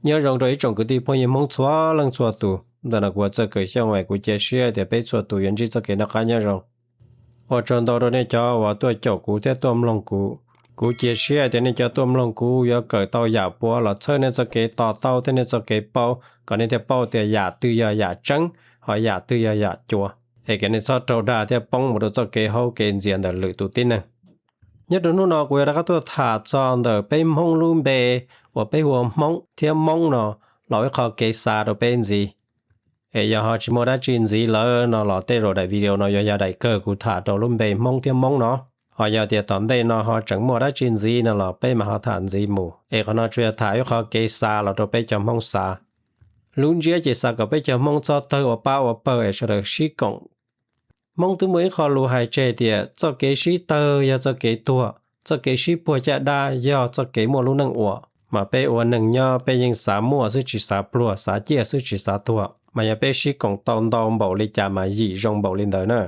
Nyob zoo rau ib tsoom kwv tij phooj ywg Hmoob txhua leej txhua tus. Ntawm no kuv ua Txawj Kawm Xyooj es kuv cia siab tias peb txhua tus yuav ntsib txoj kev noj qab nyob zoo. Ua tsaug ntau rau nej cov uas tuaj caum kuv thiab tuaj mloog kuv. Kuv cia siab tias nej cov tuaj mloog kuv yuav kawm tau yam puav los txhawb nej txoj kev to taub thiab nej txoj kev paub kom nej thiaj paub tias yam twg yog yam tseeb, ho yam twg yog yam cuav, es kom nej txhob raug dag thiab poob mus rau txoj kev haub kev ntxias ntawm lwm tus tib neeg. Nyob rau hnub no kuv yuav rov qab tuaj tham txog ntawm peb Hmoob lub npe uas peb hu ua Hmoob thiab Moob no los ib qho kev xav rau peb ntxiv. Es yog ho tsis muaj dab tsi ntxiv lawm no los tej zaum daim video no yuav yog daim kawg kuv tham rau lub npe Hmoob thiab Moob no. Ho yog tias tom ntej no ho tseem muaj dab tsi ntxiv no los peb mam ho tham ntxiv mus, es qhov no tsuas yog tham ib qho kev xav los rau peb cov Hmoob xav. Lub ntsiab ces xav kom peb cov Hmoob txhob tawg ua pab ua pawg es sawv daws sib koom. Hmoob twb muaj ib qho lus hais tseg tias txoj kev sib tawg yog txoj kev tuag, txoj kev sib puag caj dab yog txoj kev muaj lub neej ua. Mas peb ua neeg nyob peb yeej xav muaj xwb tsis xav pluag, xav ciaj xwb tsis xav tuag, mas yog peb sib koom tau ntau npaum li cas mas yim zoo npaum li ntawd na.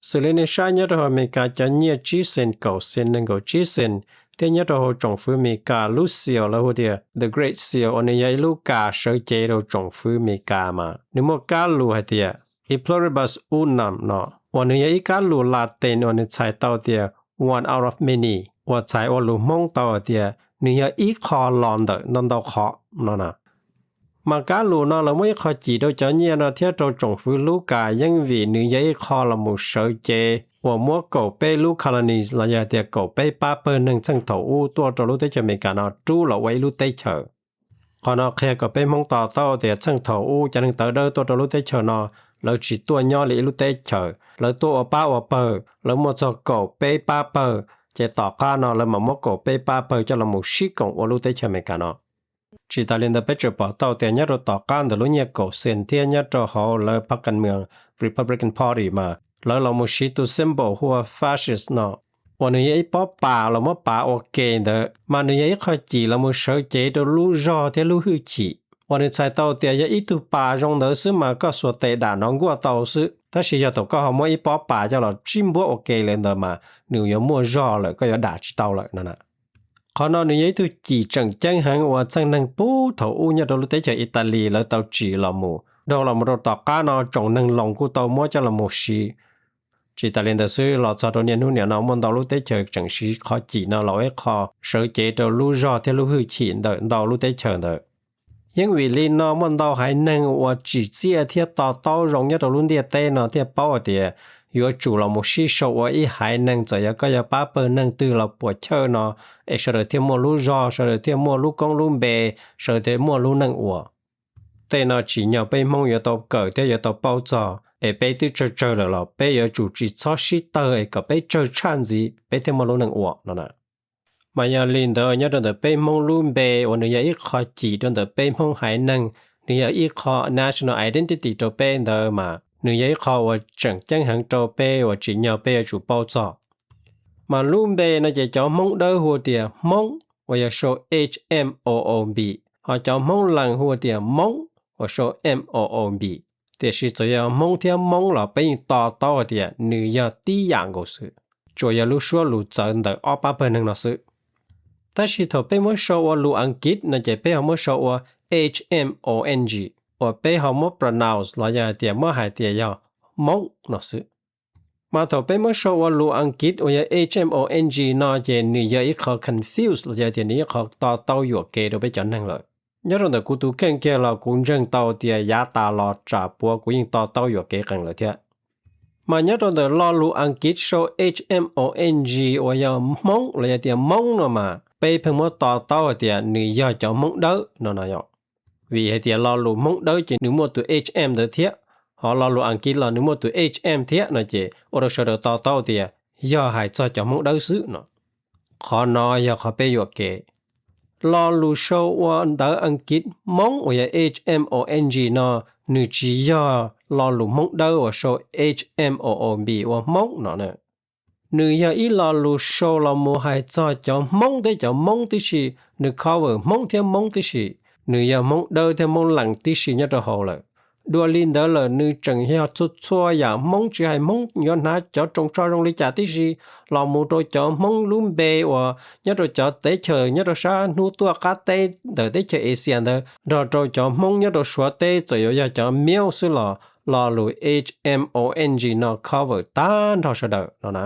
Xws li nej saib nyob rau hauv Amelikas cov nyiaj tsib xees, kaum xees, nees nkaum tsib xees, thiab nyob rau hauv tsoom fwv Amelikas lub seal lawv hu tias The Great Seal uas nws yog ib lub kas sawv cev rau tsoom fwv Amelikas mas nws muaj kab lus hais tias E pluribus unum no, uas nws yog ib kab lus Latin uas nws txhais tau tias one out of many, uas txhais ua lus Hmoob tau hais tias nws yog ib qho los ntawm ntau ntau qhov no na. Mas kab lus no lawv muab ib qho cim rau cov nyiaj no thiab rau tsoom fwv lub kas yeej vim nws yog ib qho los mus sawv cev uas muab kaum peb lub colonies los yog tias kaum peb pab pawg neeg txheej thaum ub tuaj rau lub teb chaws Amelikas no rub los ua ib lub teb chaws. Qhov no qhia kom peb Hmoob to taub tias txheej thaum ub cov neeg tawv dawb tuaj rau lub teb chaws no, lawv tsis tuaj nyob li ib lub teb chaws, lawv tuaj ua pab ua pawg, lawv muaj txog kaum peb pab pawg, ces tom qab no lawv mam muab kaum peb pab pawg coj los mus sib koom ua lub teb chaws Amelikas no. Tsis tas li ntawd peb tseem pom tau tias nyob rau tom qab ntawm lub nyiaj kaum xees thiab nyob rau hauv lawv phab kas moos Republican Party mas lawv los mus siv tus symbol hu ua fascist no, uas nws yog ib pob pas los muab pav ua ke ntawd, mas nws yog ib qho cim los mus sawv cev rau lub zog thiab lub hwj chim, uas nws txhais tau tias yog ib tug pas zoo ntawd xwb mas koj xuas tes dam nov nkuaj tau xwb, tab sis yog thaum koj ho muab ib pob pas coj los sib npuab ua ke li ntawd mas nws yuav muaj zog lawm, koj yuav dam tsis tau lawm no na. Qhov no nws yog ib tug cim tseem ceeb heev uas txheej neeg puag thaum ub nyob rau lub teb chaws Italis lawv tau tsim los mus, dhau los mus rau tom qab no tsoom neeg Loos kuj tau muab coj los mus siv. Tsis tas li ntawd xwb, los txog rau niaj hnub niam no muaj ntau lub teb chaws tseem siv qhov cim no los ua ib qho sawv cev rau lub zog thiab lub hwj chim ntawm ntau lub teb chaws ntawd. Yeej vim li no muaj ntau haiv neeg uas tsim txiaj thiab to taub zoo nyob rau lub ntiaj teb no thiaj paub hais tias yuav tsum los mus sib sau ua ib haiv neeg, txawm yog koj yog pab pawg neeg twg los puam chawj no, es sawv daws thiaj muaj lub zog, sawv daws thiaj muaj lub koob lub npe, sawv daws thiaj muaj lub neej ua. Tej no tsim nyog peb Hmoob yuav tau kawm thiab yuav tau paub txog, es peb twb tsawg tsawg lawm los peb yuav tsum tsis txhob sib tawg es kom peb tsawg tshaj ntxiv peb thiaj muaj lub neej ua no na. Mas yog li ntawd nyob rau ntawm peb Hmoob lub npe uas nws yog ib qho cim rau ntawm peb Hmoob haiv neeg, nws yog ib qho national identity rau peb ntawd mas nws yog ib qho uas tseem ceeb heev rau peb uas tsim nyog peb yuav tsum paub txog. Mas lub npe no ces cov Hmoob Dawb hu tias Hmoob uas yog sau H M O O B, ho cov Hmoob Lees hu tias Moob uas sau M O O B. Tiam sis txawm yog Hmoob thiab Moob los peb yeej to taub hais tias nws yog tib yam nkaus xwb, tsuas yog lub suab lus txawv ntawm ob pab pawg neeg no xwb. Tab sis thaum peb muab sau ua lus Askiv no ces peb ho muab sau ua H M O N G, uas peb ho muab pronounce los yog hais tias muab hais tias yog Moob no xwb. Mas thaum peb muab sau ua lus Askiv uas yog H M O N G no ces nws yog ib qho confuse los yog tias nws ib qho to taub yuam kev rau peb cov neeg lawm. Nyob rau ntawm kuv tus kheej kiag los kuv ntseeg tau tias yav tas los tsam puav kuv yeej to taub yuam kev qees lawm thiab. Mas nyob rau ntawm lo lus Askiv sau H M O N G uas yog Hmoob los yog tias Moob no mas peb pheej muab to taub hais tias nws yog cov Hmoob Dawb no no yom. Vim hais tias lo lus Hmoob Dawb ces nws muaj tus H M ntawd thiab, ho lo lus Askiv los nws muaj tus H M thiab no ces ua rau sawv daws to taub tias yog hais txog cov Hmoob Dawb xwb no. Qhov no yog qhov peb yuam kev. Lo lus sau ua ntawv Askiv Moob uas yog H M O N G no, nws tsis yog lo lus Hmoob Dawb uas sau H M O O B ua Hmoob no na. Nws yog ib lo lus sau los mus hais txog cov Hmoob thiab cov Moob tib si, nws cover Hmoob thiab Moob tib si, nws yog Hmoob Dawb thiab Hmoob Lees tib si nyob rau hauv lawm. Dua li ntawd lawm nws tseem yog txhua txhua yam Hmoob, tsis hais Hmoob yuav hnav cov roos tsho zoo li cas tib si, los mus rau cov Hmoob lub npe uas nyob rau cov teb chaws nyob rau sab hnub tuaj qab teb ntawm teb chaws Asia ntawd, nrog rau cov Hmoob nyob rau Suav teb txawm yuav yog cov Miao xwb los lo lus H M O N G no cover tag nrho sawv daws no na.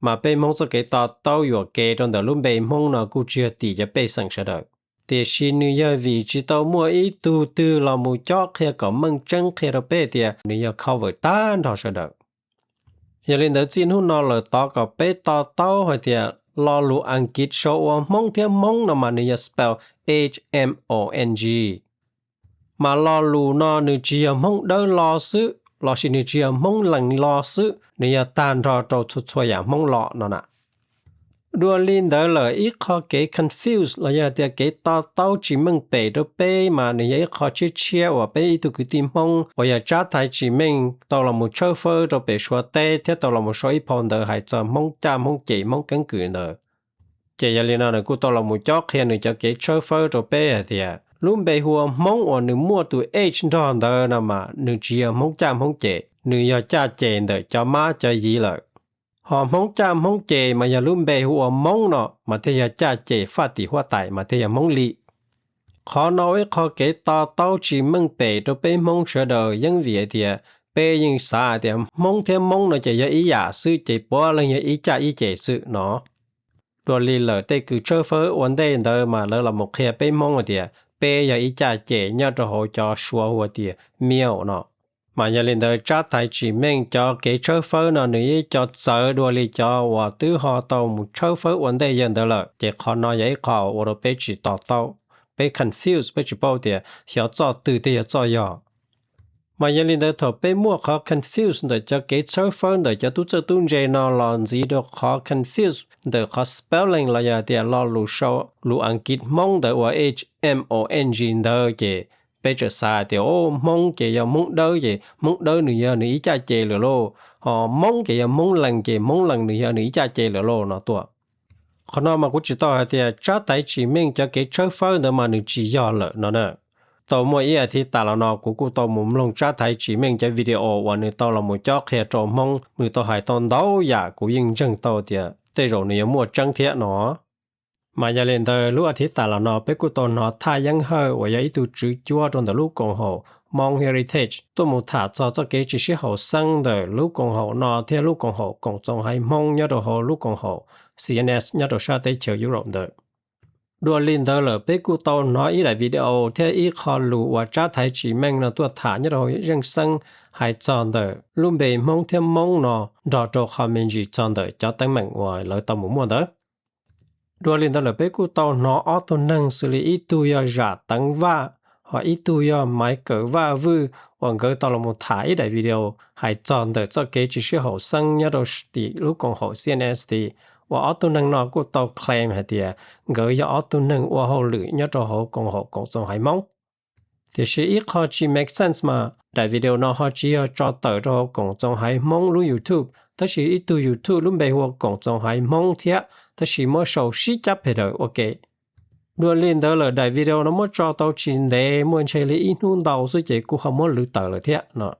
Mas peb Hmoob txoj kev to taub yuam kev rau ntawm lub npe Hmoob no kuj tsis yog tim cov pej xeem sawv daws, tiam sis nws yog vim tsis tau muaj ib tug twg los mus cob qhia kom meej tseeb qhia rau peb tias nws yog cover tag nrho sawv daws. Yog li ntawd txij hnub no lawm tod kom peb to taub hais tias lo lus Askiv sau ua Hmoob thiab Hmoob no mas nws yog spell H M O N G. Mas lo lus no nws tsis yog Hmoob Dawb lo xwb, lossis nws tsis yog Hmoob Lees lo xwb, nws yog tag nrho rau txhua txhua yam Hmoob lo no na. Dua li ntawd lawm ib qho kev confuse los yog tias kev to taub tsis meej pem rau peb mas nws yog ib qho tshiab tshiab uas peb ib tug kwv tij Hmoob uas yog Tsab Thaiv Tsim Meej tau los mus tshawb fawb rau pem Suav teb thiab tau los mus sau ib phau ntawv hais txog Hmoob caj Hmoob cem Hmoob keeb kwm ntawd. Ces yog li no nws kuj tau los mus cob qhia nws cov kev tshawb fawb rau peb hais tias lub npe hu ua Hmoob uas nws muaj tus H nrog ntawd no mas nws tsis yog Hmoob caj Hmoob cem, nws yog caj cem ntawm cov mab cov yiv lawm. Ho Hmoob caj Hmoob cem mas yog lub npe hu ua Moob no mas thiaj yog caj cem faj tim huab tais mas thiaj yog Hmoob li. Qhov no ua ib qho kev to taub tsis meej pem rau peb Hmoob sawv daws yeej vim hais tias peb yeej xav hais tias Hmoob thiab Moob no ces yog ib yam xwb ces puav leej yog ib caj ib cem xwb no. Dua li lawm tej kws tshawb fawb ua ntej ntawd mas lawv los mus qhia peb Hmoob hais tias peb yog ib caj cem nyob rau hauv cov Suav hu ua tias Miao no. Mas yog li ntawd Tsab Thaiv Tsim Meej cov kev tshawb fawb no nws yog ib co txawv dua li cov uas twb ho tau mus tshawb fawb ua ntej yawg ntawd lawm, ces qhov no yog ib qho ua rau peb tsis to taub, peb confuse, peb tsis paub tias xyov txoj twg thiaj yog txoj yog. Mas yog li ntawd thaum peb muaj qhov confuse ntawm cov kev tshawb fawb ntawm cov tub txawj tub ntse no los ntxiv rau qhov confuse ntawm qhov spelling los yog tias lo lus sau lus Askiv Hmoob ntawd ua H M O N G ntawd ces peb txawm xav tias o Hmoob ces yog Hmoob Dawb ces Hmoob Dawb nws yog nws ib caj cem lawm lauj, ho Moob ces yog Hmoob Lees ces Hmoob Lees nws yog nws ib caj cem lawm lauj no tuaj. Qhov no mas kuv tsis tau hais tias Tsab Thaiv Tsim Meej cov kev tshawb fawb ntawd mas nws tsis yog lawm no na. Tau muaj ib as thiv tas los no kuv kuj tau mus mloog Tsab Thaiv Tsim Meej cov video uas nws tau los mus cob qhia rau Hmoob, nws tau hais tau ntau yam kuv yeej ntseeg tau tias tej zaum nws yuav muaj tseeb thiab no. Mas yog li ntawd lub as thiv tas los no peb kuj tau hnov Thaj Yeeb Hawj uas yog ib tug tswv cuab rau ntawm lub koom haum Hmong Heritage tuaj mus tham txog txoj kev tsis sib haum xeeb ntawm lub koom haum no thiab lub koom haum Koom Txoos Haiv Hmoob nyob rau hauv lub koom haum C N S nyob rau sab teb chaws Europe ntawd. Dua li ntawd lawm peb kuj tau hnov ib daim video thiab ib qho lus uas Tsab Thaiv Tsim Meej no tuaj tham nyob rau hauv zeej xeeb hais txog ntawm lub npe Hmoob thiab Moob no nrog rau qhov me ntsis txog ntawm cov teeb meem uas lawv tau mus muaj ntawd. Dua li ntawd lawm peb kuj tau hnov ob tug neeg xws li ib tug yog Zam Teev Vaj, ho ib tug yog Maiv Kawm Vaj Vwj uas nkawd tau los mus tham ib daim video hais txog ntawm txoj kev tsis sib haum xeeb nyob rau tim lub koom haum C N S T, uas ob tug neeg no kuj tau claim hais tias nkawd yog ob tug neeg ua hauj lwm nyob rau hauv koom haum Koom Txoos Haiv Hmoob. Tiam sis ib qho tsis make sense mas daim video no ho tsis yog tso tawm rau hauv Koom Txoos Haiv Hmoob lub YouTube, tab sis ib tug YouTube lub npe hu ua Koom Txoos Haiv Hmoob thiab, tab sis muab sau sib cab pes daws ua ke. Dua li ntawd lawm daim video no muab tso tau tsis ntev, muaj ntshe li ib hnub ntau xwb ces kuj ho muab lwv tawm lawm thiab no.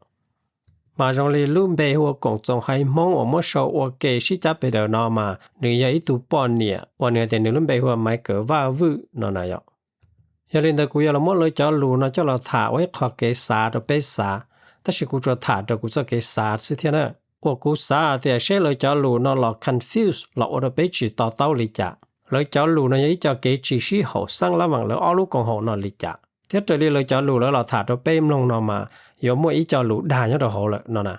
Mas zoo li lub npe hu ua Koom Txoos Haiv Hmoob uas muab sau ua ke sib cab pes daws no mas nws yog ib tug poj niam uas nws hais tias nws lub npe hu ua Maiv Kawm Vaj Vwj no na yom. Yog li ntawd kuv yuav los muab lawv cov lus no coj los tham ua ib qho kev xav rau peb xav, tab sis kuv tsuas tham rau kuv txoj kev xav xwb thiab na. Uas kuv xav tias seb lawv cov lus no los confuse los ua rau peb tsis to taub li cas. Lawv cov lus no yog ib co kev tsis sib haum xeeb lab vam lawv ob lub koom haum no li cas, thiab raws li lawv cov lus lawv los tham rau peb mloog no mas yuav muaj ib co lus dag nyob rau hauv lawm no na.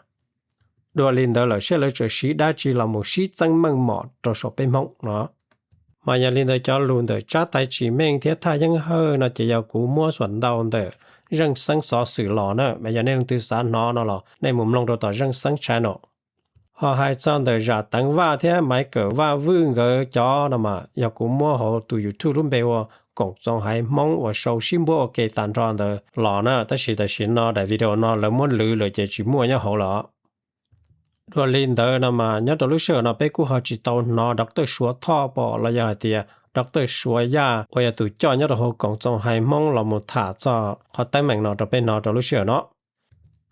Dua li ntawd lawm seb lawv tseem siv dab tsi los mus sib txeeb meej mom rau saum peb Hmoob no. Mas yog li ntawd cov lus ntawm Tsab Thaiv Tsim Meej thiab Thaj Yeeb Hawj no ces yog kuv muab xuam ntau ntawm zeej xeeb xov xwm los na, mas yog nej leej twg xav hnov no los nej mus mloog rau tom zeej xeeb channel. Ho hais txog ntawm Zam Teev Vaj thiab Maiv Kawm Vaj Vwj nkawd cov no mas yog kuv muab hauv tus YouTube lub npe ua Koom Txoos Haiv Hmoob uas sau sib npuab ua ke tas nrho ntawd los na, tab sis tam sim no daim video no lawv muab lwv lawm ces tsis muaj nyob hauv lawm. Dua li ntawd no mas nyob rau lub sij hawm no peb kuj ho tsis tau hnov Doctor Suav Thoj pom los yog hais tias Doctor Suav Yaj uas yog tus coj nyob rau hauv Koom Txoos Haiv Hmoob los mus tham txog qhov teeb meem no rau peb hnov rau lub sij hawm no.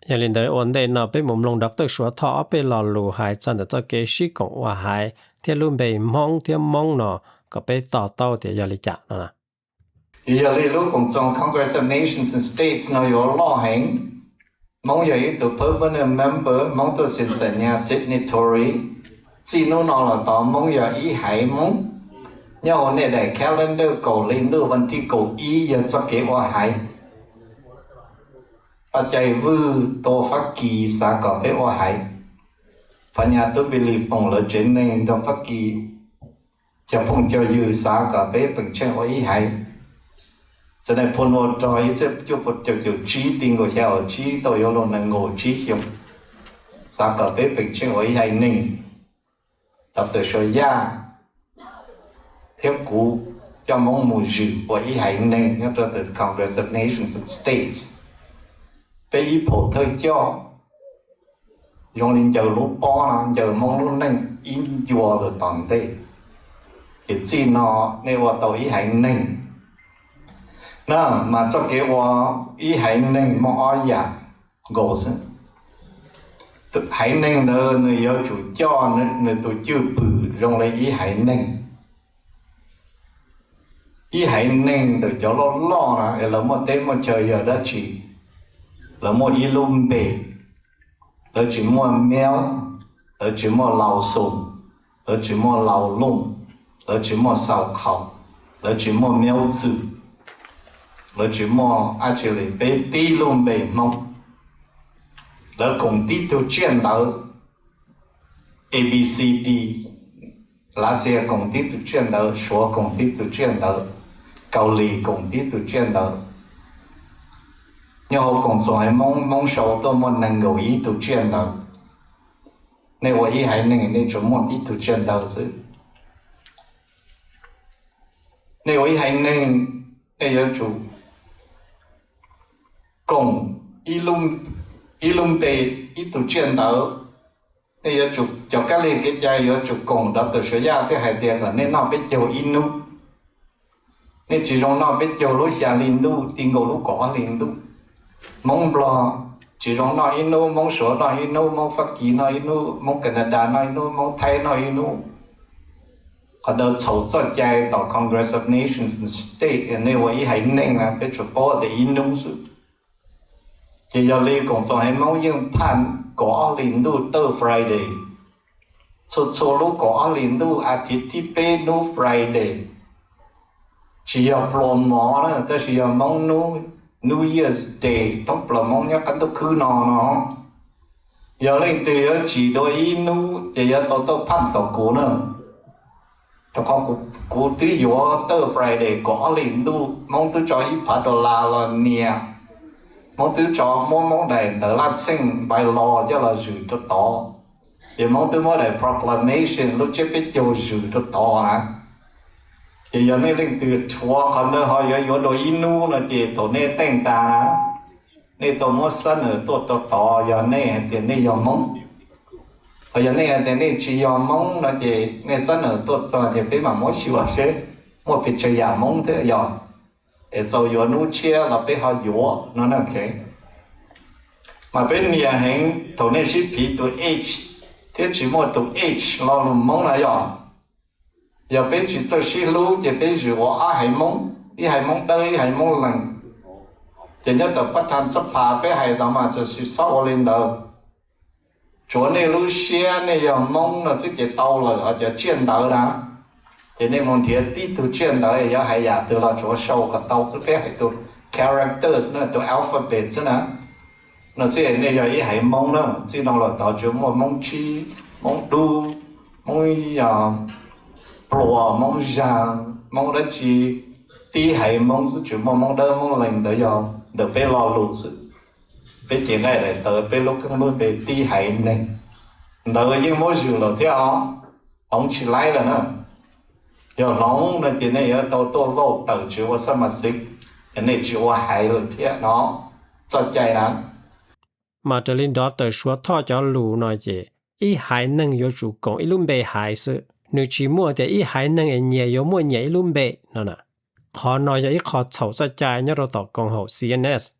Yog li ntawd ua ntej no peb mus mloog Doctor Suav Thoj ob peb lo lus hais txog ntawm txoj kev sib koom ua haiv thiab lub npe Hmoob thiab Moob no kom peb to taub tias yog li cas no. Yog li lub koom txoos Congress of Nations and States no yuav loj heev. Hmoob yog ib tug permanent member, Hmoob tuaj xees xas nyas signatory. Txij hnub no los tod Hmoob yog ib haiv Hmoob. Nyob hauv nej daim calendar kaum hli ntuj vas thib kaum ib yog txoj kev ua haiv. Paj Cai Vwj tua Fab Kis xav kom peb ua haiv. Phab nyas tub Npis Lis Foom lawv tsev neeg nrog Fab Kis cov phooj cov ywg xav kom peb peem tsheej ua ib haiv. Txiv Nais Phoo Nuaj Rog ib txhiab cuaj pua caum caum tsib ti nkaus xya caum tsib tau yuav luag nees nkaum tsib xyoo, xav kom peb peem tsheej ua ib haiv neeg. Doctor Suav Yaj thiab kuv coj Hmoob mus zwm ua ib haiv neeg nyob rau ntawm Congress of Nations and States. Peb ib phaum thawj coj zoo li ncaws lub pob no, ncaws Hmoob lub neej ib ncua lawm tom ntej. Ces txij no nej ua tau ib haiv neeg na, mas txoj kev ua ib haiv neeg muaj ob yam nkaus xwb. Haiv neeg ntawd nws yuav tsum coj nws tus cwj pwm zoo li ib haiv neeg. Ib haiv neeg ntawm cov loj loj no es lawv muaj teb muaj chaw yog dab tsi? Lawv muaj ib lub npe, lawv tsis muaj Miaub, lawv tsis muaj Lau Xum, lawv tsis muaj Lau Looj, lawv tsis muaj Xaus Qhaus, lawv tsis muaj Miaub Txwm, lawv tsis muaj dab tsi li, peb tib lub npe Hmoob. Lawv koom tib tug tsiaj ntawv, A B C D, Lav Xias koom tib tug tsiaj ntawv, Suav koom tib tug tsiaj ntawv, Kaus Lim koom tib tug tsiaj ntawv. Nyob hauv koom txoos haiv Hmoob, Hmoob sau tuaj muaj nees nkaum ib tug tsiaj ntawv. Nej ua ib haiv neeg nej tsuas muaj tib tug tsiaj ntawv xwb. Nej ua ib haiv neeg, nej yuav tsum koom ib lub npe ib tug tsiaj ntawv. Nej yuav tsum, cov kab lig kev cai yuav tsum koom Doctor Suav Yaj thiaj hais tias kom nej noj peb caug ib hnub. Nej tsis zoo noj peb caug lub xya hli ntuj ti nkaus lub kaum ob hli ntuj. Hmoob Nplog tsis zoo noj ib hnub, Hmoob Suav noj ib hnub, Hmoob Fab Kis noj ib hnub, Hmoob Canada noj ib hnub, Hmoob Thaib noj ib hnub. Qhov ntawd txhaum txoj cai tom Congress of Nations and States, nej ua ib haiv neeg na peb tsuas paub tias ib hnub xwb. Ces yog li koom txoos haiv Hmoob yeej phaj kaum ob hli ntuj third Friday. Txhua txhua lub kaum ob hli ntuj a thiv thib peb hnub Friday. Tsis yog pluas mov na, tab sis yog Hmoob hnub New Year's Day, thoob plaws Hmoob nyob qab ntuj khwb no no. Yog leej twg yuav tsim dua ib hnub ces yuav tau tuaj phaj tom kuv na. Rau qhov kuv twb yuav third Friday kaum ob hli ntuj, Hmoob twb tso ib phav dollar los nias, Hmoob twb tso muab Hmoob daim ntawv laj xeej by law coj los zwm rau tod. Ces Hmoob twb muab daim proclamation lub tsiab peb caug zwm rau tod na. Ces yog nej leej twg rhuav qhov ntawd ho yuav yuav dua ib hnub no ces thaum nej teej tas na, nej tau muab xab nawm tuaj rau tod yog nej hais tias nej yog Hmoob. Ho yog nej hais tias nej tsis yog Hmoob no ces nej xab nawm tuaj txog ces peb mam muab xyuas seb muaj pes tsawg yam Hmoob thiab yog, es txaus yuav hnub tshiab los peb ho yuav no na. Mas peb nias heev thaum nej sib phiv tus H thiab tsis muaj tus H lo lus Hmoob na yog. Yog peb tsis txawj sib hlub ces peb zwm ua ob haiv Hmoob, ib haiv Hmoob Dawb ib haiv Hmoob Lees. Ces nyob tom pab thas xab phas peb hais tau mas txawm sis txhob ua li ntawd. Tsuav nej lub siab nej yog Hmoob no xwb ces tau lawm, ho cov tsiaj ntawv na, ces nej mus nrhiav tib tug tsiaj ntawv yuav hais yam twg los tsuav sau kom tau xwb, peb hais tus characters na, tus alphabet xwb na. No xwb nej yog ib haiv Hmoob na. Txij no los tod tsuas muaj Hmoob Tsib, Hmoob Dub, Hmoob Pluas, Hmoob Zag, Hmoob dab tsi, tib haiv Hmoob xwb, tsis muaj Hmoob Dawb Hmoob Lees ntawd yog ntawm peb lo lus xwb. Peb cev nqaij daim tawv peb lub koob lub npe tib haiv neeg. Ntawd yeej muab zwm lawm thiab os, hloov tsis laib lawm na. Yog hloov no ces nej yuav tau tuaj vauj tawm tsis ua xab mas xiv, nej tsis ua haiv lawm thiab no, txoj cai na. Mas raws li nrov tawm Suav Thoj cov lus no ces ib haiv neeg yuav tsum koom ib lub npe haiv xwb, nws tsis muaj tias ib haiv neeg es nyias yuav muaj nyias ib lub npe no na. Qhov no yog ib qho txhaum txoj cai nyob rau tom koom haum C N S.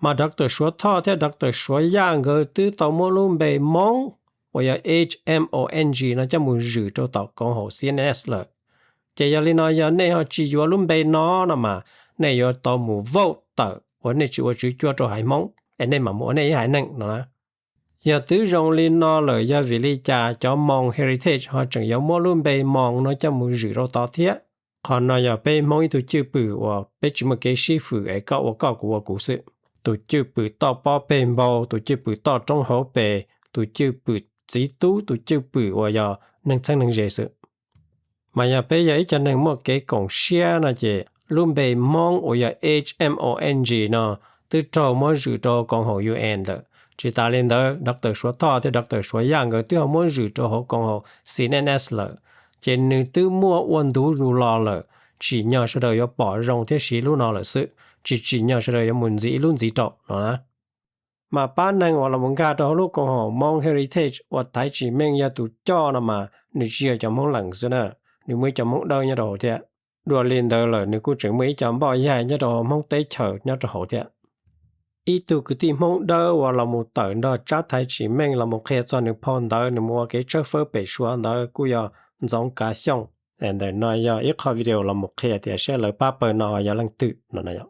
Mas Doctor Suav Thoj thiab Doctor Suav Yaj nkawd twb tau muab lub npe Hmoob uas yog H M O N G no coj mus zwm rau tom koom haum C N S lawm. Ces yog li no yog nej ho tsis yuav lub npe no no mas nej yuav tau mus vote tawm uas nej tsis ua tswv cuab rau haiv Hmoob es nej mam mus ua nej ib haiv neeg no na. Yog twb zoo li no lawm yog vim li cas cov Hmong Heritage ho tseem yuav muab lub npe Hmong no coj mus zwm rau tod thiab? Qhov no yog peb Hmoob ib tug cwj pwm uas peb tsis muaj kev sib fwm es koj ua koj kuv ua kuv xwb. Tus cwj pwm toj pob peg npau, tus cwj pwm toj roob hauv pes, tus cwj pwm txiv tub, tus cwj pwm uas yog neeg txheeb neeg ze xwb. Mas yog peb yog ib co neeg muaj kev koom siab no ces lub npe Hmoob uas yog H M O N G no twb raug muab zwm rau koom haum U N lawm. Tsis tas li ntawd Doctor Suav Thoj thiab Doctor Suav Yaj nkawd twb ho muab zwm rau hauv koom haum C N S lawm. Ces nws twb muaj ua ntu zus los lawm, tsim nyog sawv daws yuav pom zoo thiab siv lub no lawm xwb, tsis tsim nyog sawv daws yuav mus ntxiv ib lub ntxiv rau no na. Mas pab neeg uas los mus nkag rau hauv lub koom haum Hmong Heritage uas Thaiv Tsis Meej yog tus coj no mas nws tsis yog cov Hmoob Lees xwb na, nws muaj ib co Hmoob Dawb nyob rau hauv thiab. Dua li ntawd lawm nws kuj tseem muaj ib co npoj yaig nyob rau hauv Hmoob teb chaws nyob rau hauv thiab. Ib tug kwv tij Hmoob Dawb uas los mus tawm nrog tsab Thaiv Tsis Meej los mus qhia txog nws phau ntawv nws mus ua kev tshawb fawb pem Suav ntawd kuj yog Ntxoov Kav Xyooj. Ntawm no yog ib qho video los mus qhia tias saib lawv pab pawg no yog leej twg no na yom.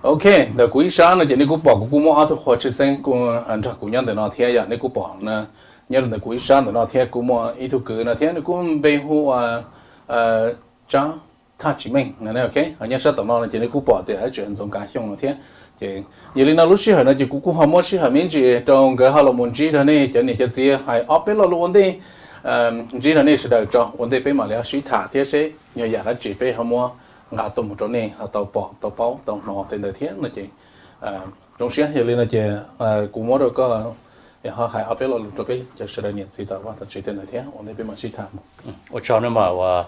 Ok, ntawm kuv ib sab no ces nej kuj pom kuv kuj muaj ob tug qhua tshwj xeeb kuj nrog kuv nyob ntawm no thiab yom, nej kuj pom nyob rau ntawm kuv ib sab ntawm no thiab kuj muaj ib tug kwv no thiab nws kuj npe hu ua Tsab Thaj Tsis Meej. Ok, nyob sab tom no no ces nej kuj pom tias tseem Ntxoov Kav Xyooj no thiab. Ces yog li no lub sij hawm no ces kuv kuj ho muab sij hawm me ntsis rau nkawd ho los mus ntsib rau nej cov niam cov txiv hais ob peb lo lus ua ntej ntsib rau nej sawv daws tso ua ntej peb mam li sib tham thiab seb yog yam dab tsi peb ho muab nqa tuaj mus rau nej ho tau pom tau paub tau hnov tej ntawd thiab no ces zoo siab. Yog li no ces kuv muab rau koj ho hais ob peb lo lus rau peb cov sawv daws niam txiv tom vaj tom tsev tej ntawd thiab ua ntej peb mam sib tham. Ua tsaug nawb mas uas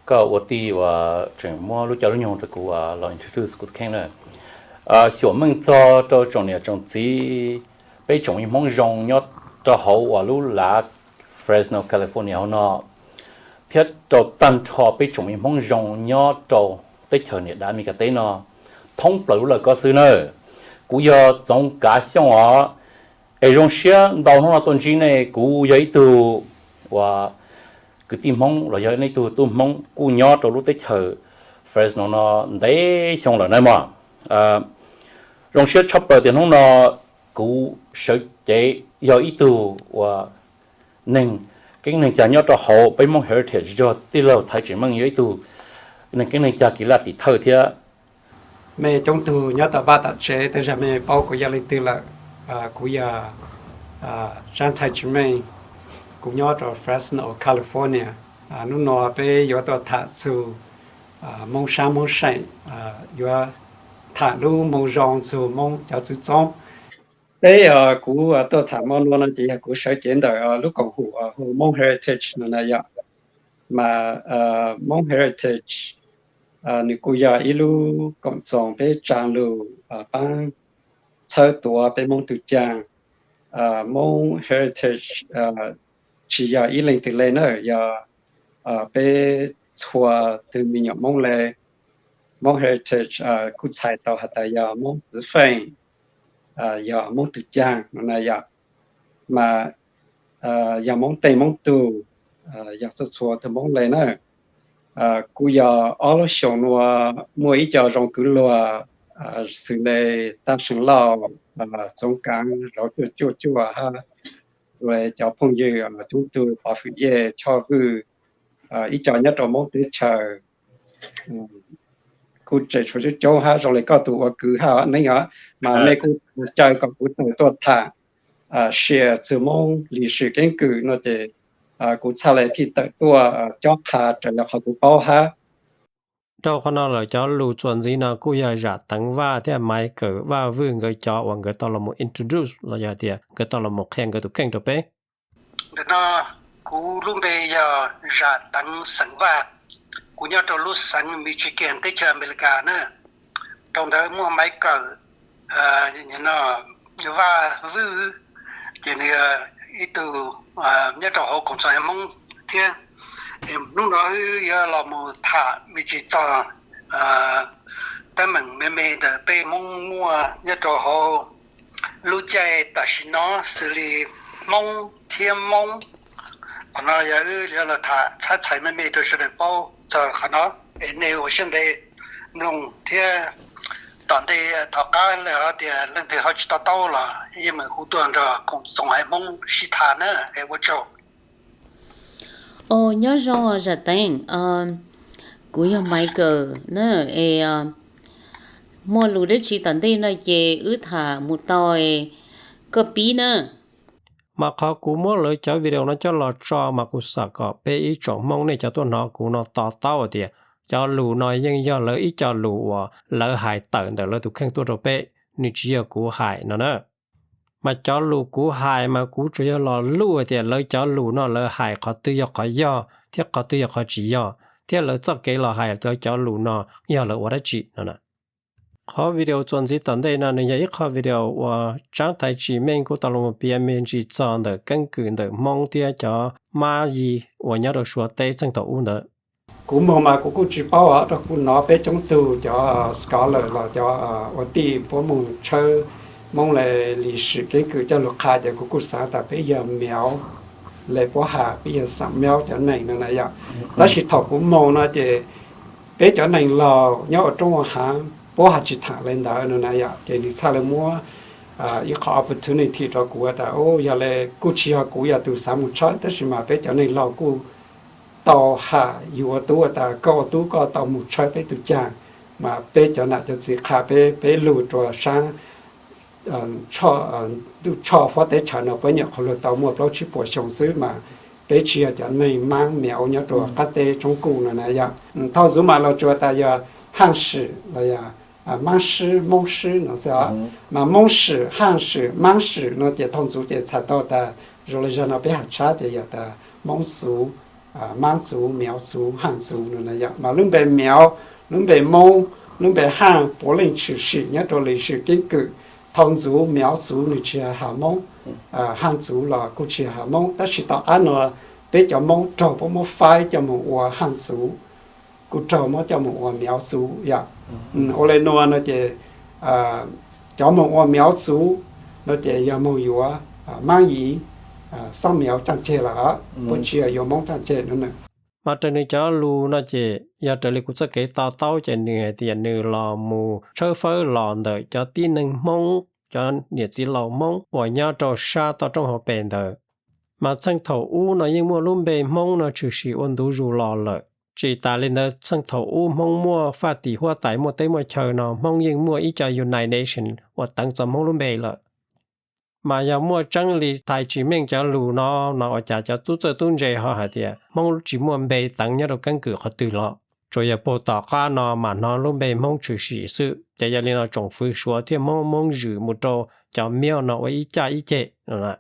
koj ua tij uas tseem muab lub caij lub nyoog rau kuv los introduce kuv tus kheej na. Xyuam meej txog rau tsoom niam tsoom txiv, peb tsoom me Hmoob zoo nyob rau hauv uas lub lav Fresno, California hauv no, thiab rau tag nrho peb tsoom me Hmoob zoo nyob rau teb chaws niam dav Amelikas teb no, thoob plaws lub lawm koj xwb nawb. Kuv yog Txoov Kav Xyooj os, es zoo siab ntau hnub no tuaj ntsib nej. Kuv yog ib tug uas kwv tij Hmoob los yog ib tug tub Hmoob kuj nyob rau lub teb chaws Fresno no ntev xyoo lawm nawb mog. Zoo siab tshaj plaws tias hnub no kuv sawv cev yog ib tug uas neeg keeb neeg cag nyob rau hauv peb Hmoob Heritage, yog tij laug Thaiv Tsis Meej yog ib tug neeg keeb neeg cag kev laj tim thawj thiab. Mej coob tug nyob tom vaj tom tsev tej zag mej paub kuv yog leej twg lawm. Kuv yog Tsab Thaiv Tsis Meej, kuv nyob rau Fresno, California. Hnub no peb yuav tuaj tham txug Hmoob sab Hmoob seem, yuav tham lub moo zoo txug Hmoob cov txwv txoob. Peb, kuv tuaj tham mo nua no ces yog kuv sawv cev ntawm lub koom haum hu Hmoob Heritage no na yom. Mas Hmoob Heritage nws kuj yog ib lub koom txoos peb tsaa lug paab txhawb tuav peb Moob tug caag. Hmoob Heritage tsis yog ib leeg twg le na, yog peb txhua tug me nyuam Moob le. Hmoob Heritage kuj txhais tau has tas yog Moob txwv feem, yog Moob tug caag no na yom. Mas yog Moob tej Moob tug, yog txhua txhua tug Moob le na. Kuj yog ob lub xyoo nua muaj ib co zoo kwv luag xws le Taab See Lauj, Txoov Kaav, Zauv Cuaj Cuaj Cuaj hab cov phooj ywg coob tug Pov Fwm Yej, Choj Vwj, ib co nyob rau Moob teb chaws kuj tseem tshuav coob coob hab zoo le koj tug ua kwv hab neeb os, mas mej kuj caw kom kuv tawm tuaj tham sia txug Moob lis sim keeb kwm no ces kuv txhaj le thiaj tawm tuaj cob qha raws le qhov kuv paub hab. Dhau qhov no lawm cov lus txuas ntxiv no kuj yog Zam Teev Vaj thiab Maiv Kawm Vaj Vwj nkawd cov uas nkawd tau los mus introduce los yog tias nkawd tau los mus qhia nkawd tus kheej rau peb. Ntawm no kuv lub npe yog Zam Teev Xeem Vaj, kuv nyob rau lub xeev Michigan teb chaws Amelikas na. Rau ntawd muaj Maiv Kawm Vaj Vwj, ces nws ib tug nyob rau hauv koom txoos Hmoob thiab. Hnub no wb yuav los mus tham me ntsis txog teeb meem me me ntawm peb Hmoob muaj nyob rau hauv lub caij tam sim no, xws li Hmoob thiab Moob. Qhov no yog wb yuav los tham txhab txhais me me rau sawv daws paub txog qhov no. Es nej ua siab ntev mloog thiab tom ntej tom qab lawm hais tias leej twg ho tsis to taub los yeej meem hu tuaj nrog koom txoos haiv Hmoob sib tham na. Es ua tsaug. Os, nyob zoo Zam Teeb, kuv yog Maiv Kawm na. Es muaj lus dab tsi tom ntej no ces wb tham mus tau, koj pib na. Mas qhov kuv muab lawv cov video no coj los tso mas kuv xav kom peb ib tsoom Hmoob nej cov tuaj hnov kuv no to taub tias cov lus no yeej yog lawv ib co lus uas lawv hais tawm ntawm lawv tus kheej tuaj rau peb, nws tsis yog kuv hais no na. Mas cov lus kuv hais mas kuv tsuas yog los luj hais tias lawv cov lus no lawv hais qhov twg yog qhov yog thiab qhov twg yog qhov tsis yog, thiab lawv txoj kev los hais lawv cov lus no yog lawv ua dab tsi no. Qhov video txuas ntxiv tom ntej no nws yog ib qho video uas Tsab Thaiv Tsim Meej kuj tau los piav me ntsis txog ntawm keeb kwm ntawm Hmoob thiab cov Mab Yi uas nyob rau Suav teb txheej thaum ub ntawd. Kuv moog mas kuv kuj tsis paub os, rau kuv hnov peb coob tug cov scholar los cov ua tij puab moog tshawb Hmoob le lis sim keeb kwm coj lug qha ces kuv kuj xaav tas peb yog Meow le puab has, peb yog Xaam Meow cov neeg no na yom. Tab sis thaum kuv moog no ces peb cov neeg laug nyob ua roob ua haav puab has tsis thaam le ntawd no na yom. Ces nws txhaj le muab ib qho opportunity rau kuv tas yog le kuj tsis yog kuv yog tus xaav moog tshawb, tab sis mas peb cov neeg laug kuj tau has yug ua tub tas koj ua tub koj tau moog tshawb peb tug caag, mas peb cov nam cov txiv qha peb, peb lug rua saab Ntuj Tshoj Huab Teb Chaws no puab nyuam qhuav lug tau muaj plaub tsib puas xyoo xwb, mas peb tsis yog cov neeg Maab Meow nyob rua qaab teb Tshoob Kuj no na yom. Thaum ntxuv mas los tsuas tas yog Haaj Swm los yog Maab Swb, Moob Swb no xwb os. Mas Moob Swm, Haaj Swm, Maab Swm no ces thaum ntxuv ces txhais tau tas zoo le zaaj no peb has tshab ces yog tas Moob Xuv, Maab Xuv, Meow Xuv, Haaj Xuv no na yom. Mas lub npe Meow, lub npe Moob, lub npe Haaj puav leej tshwm sim nyob rau lis sim keeb kwm. Thaum ntxuv Meow Xuv nws tsis has Moob, Haaj Xuv los kuj tsis has Moob, tab sis tom qab no peb cov Moob raug puab muab faib coj moog ua Haaj Xuv, kuj raug muab coj moog ua Meow Xuv yom. Ua le nuav no ces cov moog ua Meow Xuv no ces yog moog yuav Maab Yi, Xab Meow caaj ceg lawm, puab tsis yog yuav Moob caaj ceg no na. Mas raws nws cov lus no ces yog raws li kuv txoj kev to taub ces nws hais tias nws los mus tshawb fawb los ntawm cov tib neeg Hmoob, cov niam txiv laus Hmoob uas nyob rau sab toj roob hauv pes ntawd. Mas txheej thaum ub no yeej muaj lub npe Hmoob no tshwm sim ua ntu zus los lawm. Tsis tas li ntawd txheej thaum ub Hmoob muaj faj tim huab tais muaj teb muaj chaw no Hmoob yeej muaj ib co United Nations uas teev txog Hmoob lub npe lawm. Mas yog muaj tseeb li Thaiv Tsim Meej cov lus no, no ua cas cov tub txawj tub ntse ho hais tias Hmoob tsis muaj npe teev nyob rau keeb kwm qhov twg los? Tsuas yog puag tom qab no mas hnov lub npe Hmoob tshwm sim xwb. Ces yog li no tsoom fwv Suav thiaj muab Hmoob zwm mus rau cov Meow no ua ib caj ib ceg no.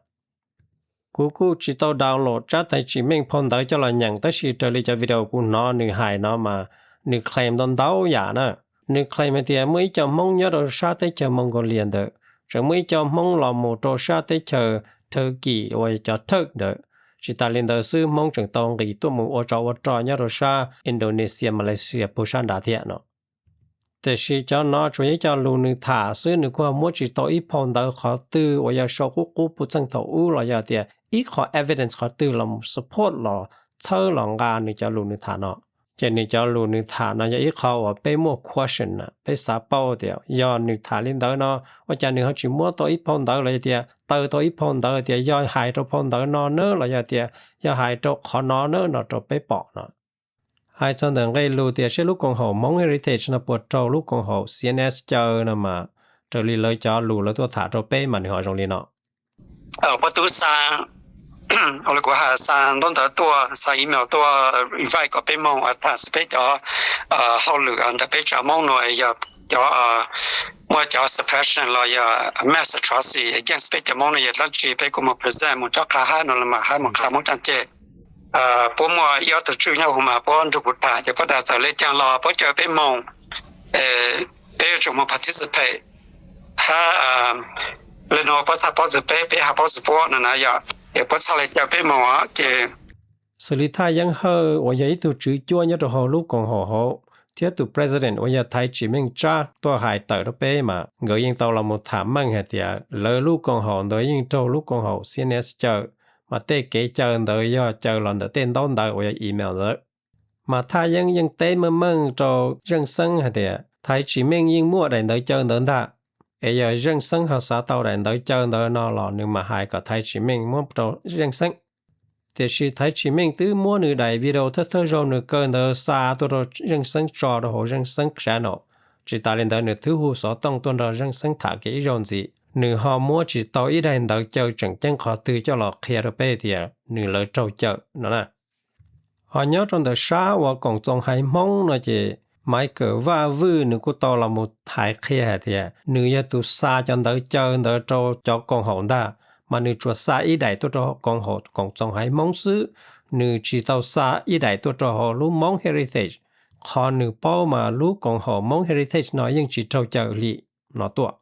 Kuv kuj tsis tau download Tsab Thaiv Tsim Meej phau ntawv coj los nyeem, tab sis raws li cov video kuv hnov nws hais no mas nws claim ntau ntau yam na. Nws claim hais tias muaj ib co Hmoob nyob rau sab teb chaws Mongolia ntawd tseem muaj ib co Hmoob los mus rau sab teb chaws Turkey uas cov Turk ntawd. Tsis tas li ntawd xwb Hmoob tseem tau nqis tuaj mus ua tsov ua rog nyob rau sab Indonesia, Malaysia puag sab nrad thiab no. Tiam sis cov no tsuas yog ib co lus nws tham xwb, nws kuj muab tsis tau ib phau ntawv qhov twg uas yog sau qub qub puag txheej thaum ub los yog tias ib qho evidence qhov twg los support los txhawb los nqa nws cov lus nws tham no. Ces nws cov lus nws tham no yog ib qho uas peb muaj question na, peb xav paub tias yog nws tham li ntawd no ua cas nws ho tsis muab tau ib phau ntawv los yog tias taw tau ib phau ntawv tias yog hais rau phau ntawv no na los yog tias yog hais rau qhov no na no rau peb pom no. Hais txog ntawm nqe lus tias saib lub koom haum Hmoob Heritage no puas raug lub koom haum C N S caw no mas raws li lawv cov lus lawv tuaj tham rau peb mas nws ho zoo li no. Puab tub xa, kuv has xa ntaub ntawv tuaj, xa email tuaj invite kom peb moog tham xws peb cov hauj lwm ntawm peb tsav Moob no yog cov muaj cov suppression los yog mass atrocity against peb cov Moob no yog dlaab tsi, peb kuj moog present moog cob qha hab no los mas hab moog qha Moob caaj ceg. Puab muaj ib ob tug tswj nyob huv mas puab nrug kuv tham ces puab tas txawm le caag los puab caw peb moog, peb yuav tsum moog participate hab le nuav puab txhaj paub txug peb, peb hab paub txug puab no na yom, ces puab txhaj le caw peb moog ces. Xws li Thaj Yeeb Hawj uas yog ib tug tswv cuab nyob rau hauv lub koom haum hauv, thiab tus president uas yog Thaiv Tsim Meej Tsab tuaj hais tawm rau peb mas nkawd yeej tau los mus tham meej hais tias lawv lub koom haum ntawd yeej raug lub koom haum C N S caw, mas tej kev caw ntawd yog caw los ntawm tej ntaub ntawv uas yog email ntawd. Mas Thaj Yeeb yeej teb meej meej rau Zeej Xeeb hais tias Thaiv Tsim Meej yeej muaj daim ntawv caw ntawd ntag, es yog Zeej Xeeb ho xav tau daim ntawv caw ntawd no los nws mam hais kom Thaiv Tsim Meej muab rau Zeej Xeeb. Tiam sis Thaiv Tsim Meej twb muab nws daim video thawj thawj zaug nws kaw ntawd xa tuaj rau Zeej Xeeb tso rau hauv Zeej Xeeb channel. Tsis tas li ntawd nws twb hu xov tooj tuaj nrog Zeej Xeeb tham kev ib zaug ntxiv, nws ho muab tsis tau ib daim ntawv caw tseem ceeb qhov twg coj los qhia rau peb tias nws lawv raug caw no na. Ho nyob rau ntawm sab uas koom txoos haiv Hmoob no ces Maiv Kawm Vaj Vwj nws kuj tau los mus hais qhia hais tias nws yog tus xa cov ntawv caw ntawd rau cov koom haum ntag, mas nws tsuas xa ib daim tuaj rau koom haum koom txoos haiv Hmoob xwb, nws tsis tau xa ib daim tuaj rau hauv lub Hmoob Heritage. Qhov nws paub mas lub koom haum Hmoob Heritage no yeej tsis raug caw li no tuaj.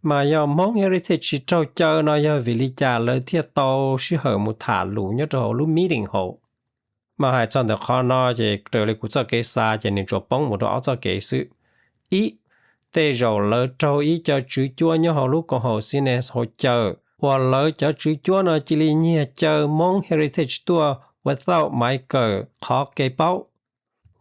Mas yog Hmoob Heritage tsis raug caw no yog vim li cas lawv thiaj tau sij hawm mus tham lus nyob rau hauv lub meeting hauv? Mas hais txog ntawm qhov no ces raws li kuv txoj kev xav ces nws tsuas poob mus rau ob txoj kev xwb. Ib, tej zaum lawv raug ib co tswv cuab nyob hauv lub koom haum C N S hauv caw, uas lawv cov tswv cuab no cia li nyiag caw Hmoob Heritage tuaj without Maiv Kawm qhov kev paub.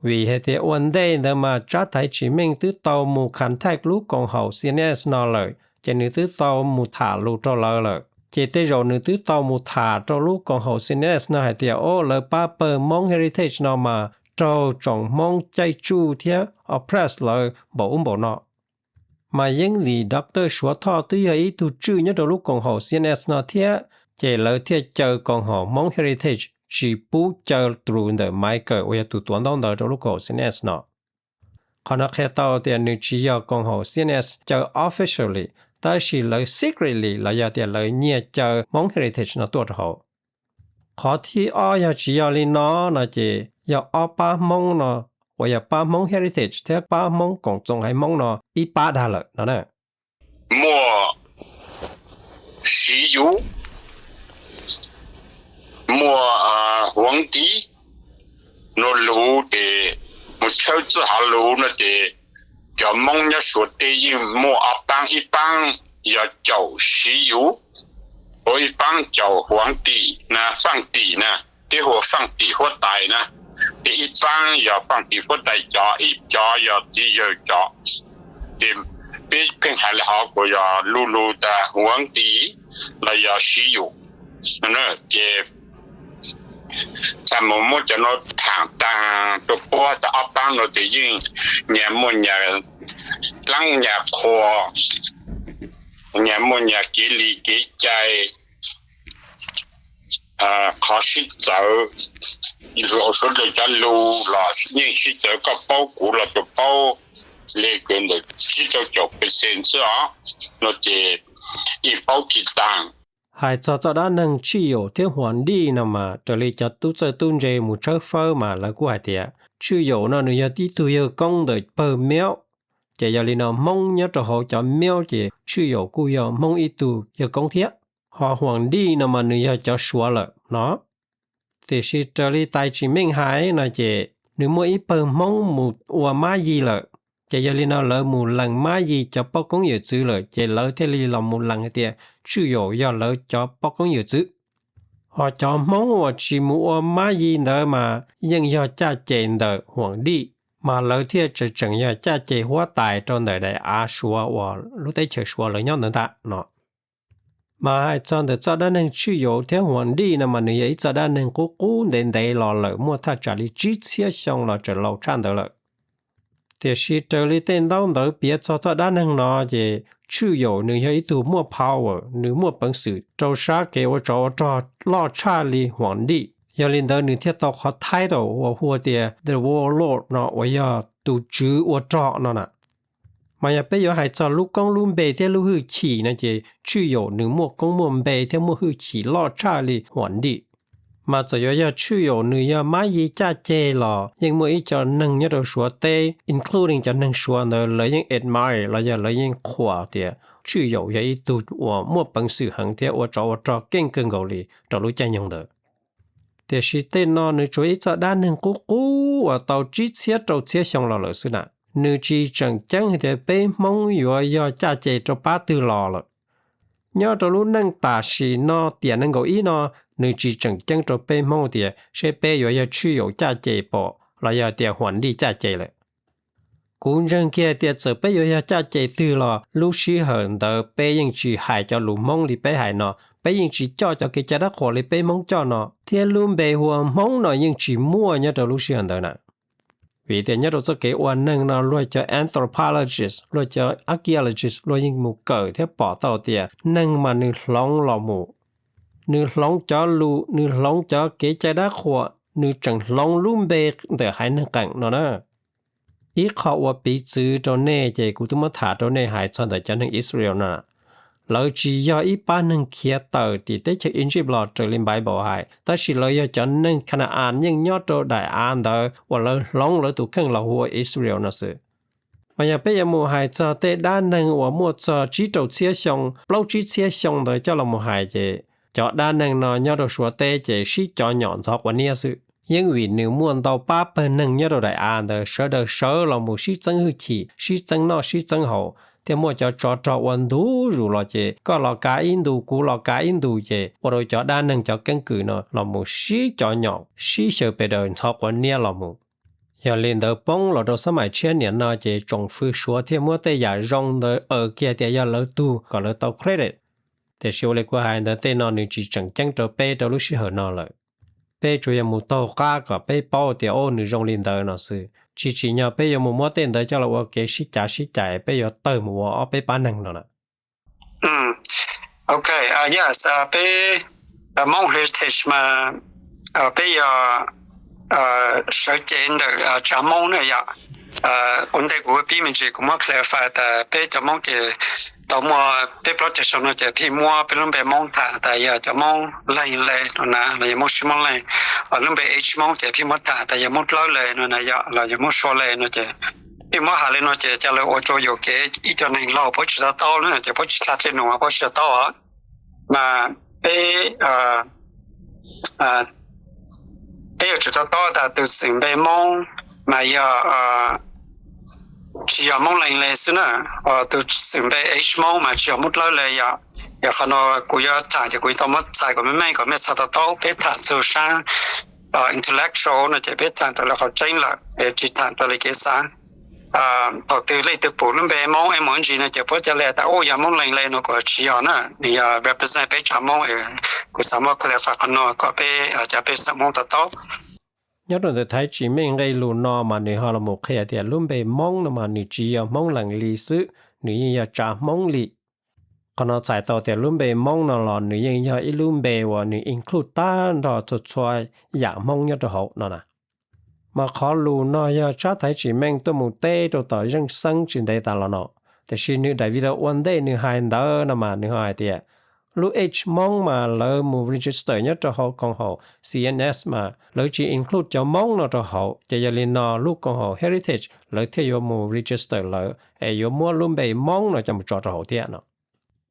Vim hais tias ua ntej ntawd mas Tsab Thaiv Tsim Meej twb tau mus contact lub koom haum C N S no lawm, ces nws twb tau mus tham lus rau lawv lawm. Ces tej zaum nws twb tau mus tham rau lub koom haum C N S no hais tias, o, lawv pab pawg Hmoob Heritage no mas raug tsoom Hmoob caij tsuj thiab oppress lawv npaum ub npaum no. Mas yeej vim Doctor Suav Thoj twb yog ib tug tswj nyob rau lub koom haum C N S no thiab, ces lawv thiaj caw koom haum Hmoob Heritage tsis pub caw through ntawm Maiv Kawm uas yog tus tuav ntaub ntawv rau lub koom haum C N S no. Qhov no qhia tau tias nws tsis yog koom haum C N S caw officially, tab sis lawv secretly los yog tias lawv nyiag caw Hmoob Heritage no tuaj rau hauv. Qhov thib ob yog tsis yog li no no ces yog ob pab Hmoob no, uas yog pab Hmoob Heritage thiab pab Hmoob koom txoos haiv Hmoob no ib pab dag lawm no na. Muaj Siv Yus, muaj Huav Ntis, no luv ces mus tshawb txij hauv luv no ces cov Hmoob nyob Suav teb yeej muaj ob paab, ib paab yog caum Siv Yus, ua ib paab caum Huav Ntis na, Faaj Tim na, peb hu Faaj Tim huab tais na, ces ib paab yog Faaj Tim huab tais cov, ib cov yog txiv yawg cov. Ces peb pheej hais li hov kuas yog lu lug tas Huav Ntis los yog Siv Yus. Ces txha mus muab cov no thaam taag rua puab tas ob paab no ces yeej nyag muaj nyag dlaab nyag qhua, nyag muaj nyag kev li kev cai, qhov sib txawv, suav dlawg cov lug los yeej sib txawv, koj paub kuv los tsuas paub li kws ntawm tsib rau caum percent xwb os, no ces yeej paub tsis taag. Hais txog txoj dab neeg Tshwj Yaum thiab Huam Dij no mas raws li cov tub txawj tub ntse mus tshawb fawb mas lawv kuj hais tias Tshwj Yaum no nws yog ib tug yawg koob ntawm pawg Miaub, ces yog li no Hmoob nyob rau hauv cov Miaub ces Tshwj Yaum kuj yog Hmoob ib tug yawg koob thiab. Ho Huam Dij no mas nws yog cov Suav lawm no. Tiam sis raws li Thaiv Tsim Meej hais no ces nws muaj ib pawg Hmoob mus ua Mab Yig lawm, ces yog li no lawv mus lees Mab Yig cov paub koob yawm txwv lawm ces lawv thiaj li los mus lees hais tias Tshwj Yaum yog lawv cov paub koob yawm txwv. Ho cov Hmoob uas tsis mus ua Mab Yig ntawd mas yeej yog caj ces ntawm Huam Dij, mas lawv thiaj tseem tseem yog caj ces huab tais rau ntawm daim av Suav uas lub teb chaws Suav lawv nyob ntawd ntag no. Mas hais txog ntawm txoj dab neeg Tshwj Yaum thiab Huam Dij no mas nws yog ib txoj dab neeg qub qub ntev ntev los lawm, muaj thaj tsam li tsib txhiab xyoo los tseem laus tshaj ntawd lawm. Tiam sis raws li tej ntaub ntawv piav txog txoj dab neeg no ces Tshwj Yaum nws yog ib tug muaj power, nws muaj peev xwm rau sab kev ua tsov ua rog loj tshaj li Huam Dij. Yog li ntawd nws thiaj tau qhov title uas hu tias The Warlord no uas yog tus tswv ua rog no na. Mas yog peb yuav hais txog lub koob lub npe thiab lub hwj chim no ces Tshwj Yaum nws muaj koob muaj npe thiab muaj hwj chim loj tshaj li Huam Dij. Mas txawm yuav yog Tshwj Yaum nws yog Mab Yig caj ceg los yeej muaj ib co neeg nyob rau Suav teb, including cov neeg Suav ntawd lawv yeej admire los yog lawv yeej qhuas tias Tshwj Yaum yog ib tug uas muaj peev xwm heev thiab ua tsov ua rog keej kawg nkaus li rau lub caij nyoog ntawd. Tiam sis tej no nws tsuas ib txoj dab neeg qub qub uas tau tsib txhiab rau txhiab xyoo los lawm xwb na. Nws tsis tseem ceeb hais tias peb Hmoob yuav yog caj ces rau pab twg los lawm. Nyob rau lub neej tam sim no tiam nees nkaum ib no, nws tsis tseem ceeb rau peb Hmoob tias seb peb yuav yog tshwj yaum caj ces pom los yog tias huam lij caj ces lawm. Kuv ntseeg kiag tias txawm peb yuav yog caj ces twg los lub sij hawm ntawd peb yeej tsis hais cov lus Hmoob li peb hais no, peb yeej tsis coj cov kev cai dab qhuas li peb Hmoob coj no, thiab lub npe hu ua Hmoob no yeej tsis muaj nyob rau lub sij hawm ntawd na. Vim tias nyob rau txoj kev ua neeg no luag cov anthropologist, luag cov archaeologist luag yeej mus kawm thiab pom tau tias neeg mas nws hloov los mus, nws hloov cov lus, nws hloov cov kev cai dab qhuas, nws tseem hloov lub npe ntawm haiv neeg qeem no na. Ib qho ua piv txwv rau nej ces kuv twb muab tham rau nej hais txog ntawm cov neeg Israel no. Lawv tsis yog ib pab neeg khiav tawm tim teb chaws Egypt los raws li Bible hais, tab sis lawv yog cov neeg Canaan yeej nyob rau daim av ntawd uas lawv hloov lawv tus kheej los hu ua Israel no xwb. Mas yog peb yuav mus hais txog tej dab neeg uas muaj txog tsib rau txhiab xyoo, plaub tsib txhiab xyoo ntawd coj los mus hais ces cov dab neeg no nyob rau Suav teb ces sib cov nyom ntxhov quav niab xwb. Yeej vim nws muaj ntau pab pawg neeg nyob rau daim av ntawd sawv daws sawv los mus sib txeeb hwj chim, sib txeeb noj sib txeeb haus, thiaj muaj cov tsov rog ua ntu zus los ces koj los kav ib ntus kuv los kav ib ntus ces ua rau cov dab neeg cov keeb kwm no los mus sib cov nyom sib xyaw pes daws ntxhov quav niab los mus. Yog li ntawd poob los rau xab maim tshiab niam no ces tsoom fwv Suav thiaj muab tej yam zoo ntawd aws kiag tias yog lawv tug kom lawv tau credit. Tiam sis ua li kuv hais ntawd tej no nws tsis tseem ceeb rau peb rau lub sij hawm no lawm. Peb tsuas yog mus taug qab kom peb paub tias o nws zoo li ntawd no xwb, tsis tsim nyog peb yuav mus muab tej ntawd coj los ua kev sib cav sib cais peb yuav tawg mus ua ob peb pab neeg no na. Ok, yes, peb Hmoob Heritage mas peb yog sawv cev ntawm tsav Hmoob na yom. Ua ntej kuv pib me ntsis kuv muab clarify tas peb cov Hmoob ces tau muaj peb plaub caug xyoo no ces pheej muab peb lub npe Hmoob tham tas yog cov Hmoob Leeg le no na los yog Hmoob Sib Hmoob Leeg. Lub npe H Hmoob ces pheej muab tham tas yog Hmoob Dlawb le no na yom los yog Hmoob Suav le no ces pheej muab hais li no ces ca lawv ua rau yuam kev ib co neeg laug puab tsis to taub na ces puab tsis tau thiaj num puab tsis to taub os. Mas peb peb yuav tsum to taub tas tus xeem npe Hmoob mas yog tsis yog Hmoob Leeg le xwb na. Tus xeem npe H Hmoob mas tsis yog Hmoob Dlawb le yom. Yog qhov no kuv yuav tham ces kuv tau muab txhais kom meej meej kom mej txhais to taub. Peb tham txug saab intellectual no ces peb tham raws li qhov tseeb lawm, tsis tham raws li kev xav. Thaum twg leej twg pum lub npe Hmoob M O N G no ces puab ca le tas u yog Hmoob Leeg le no kuj tsis yog na, nws yog represent peb tsav Hmoob. Kuv xav muab clarify qhov no kom peb cov pej xeem Hmoob to taub. Nyob rau ntawm Thaiv Tsim Meej nqe lus no mas nws ho los mus qhia tias lub npe Hmoob no mas nws tsis yog Hmoob Leeg li xwb, nws yeej yog tsav Hmoob li. Qhov no txhais tau tias lub npe Hmoob no los nws yeej yog ib lub npe uas nws include tag nrho txhua txhua yam Hmoob nyob rau hauv no na. Mas qhov lus no yog tsab Thaiv Tsim Meej tuaj mus teb rau tom Zeej Xeeb tsis ntev tas los no, tiam sis nws daim video ua ntej nws hais ntawd no mas nws ho hais tias lub H Hmoob mas lawv mus register nyob rau hauv koom haum C N S mas lawv tsis include cov Hmoob no rau hauv, ces yog li no lub koom haum Heritage lawv thiaj yuav mus register lawv es yuav muab lub npe Hmoob no coj mus tso rau hauv thiab no.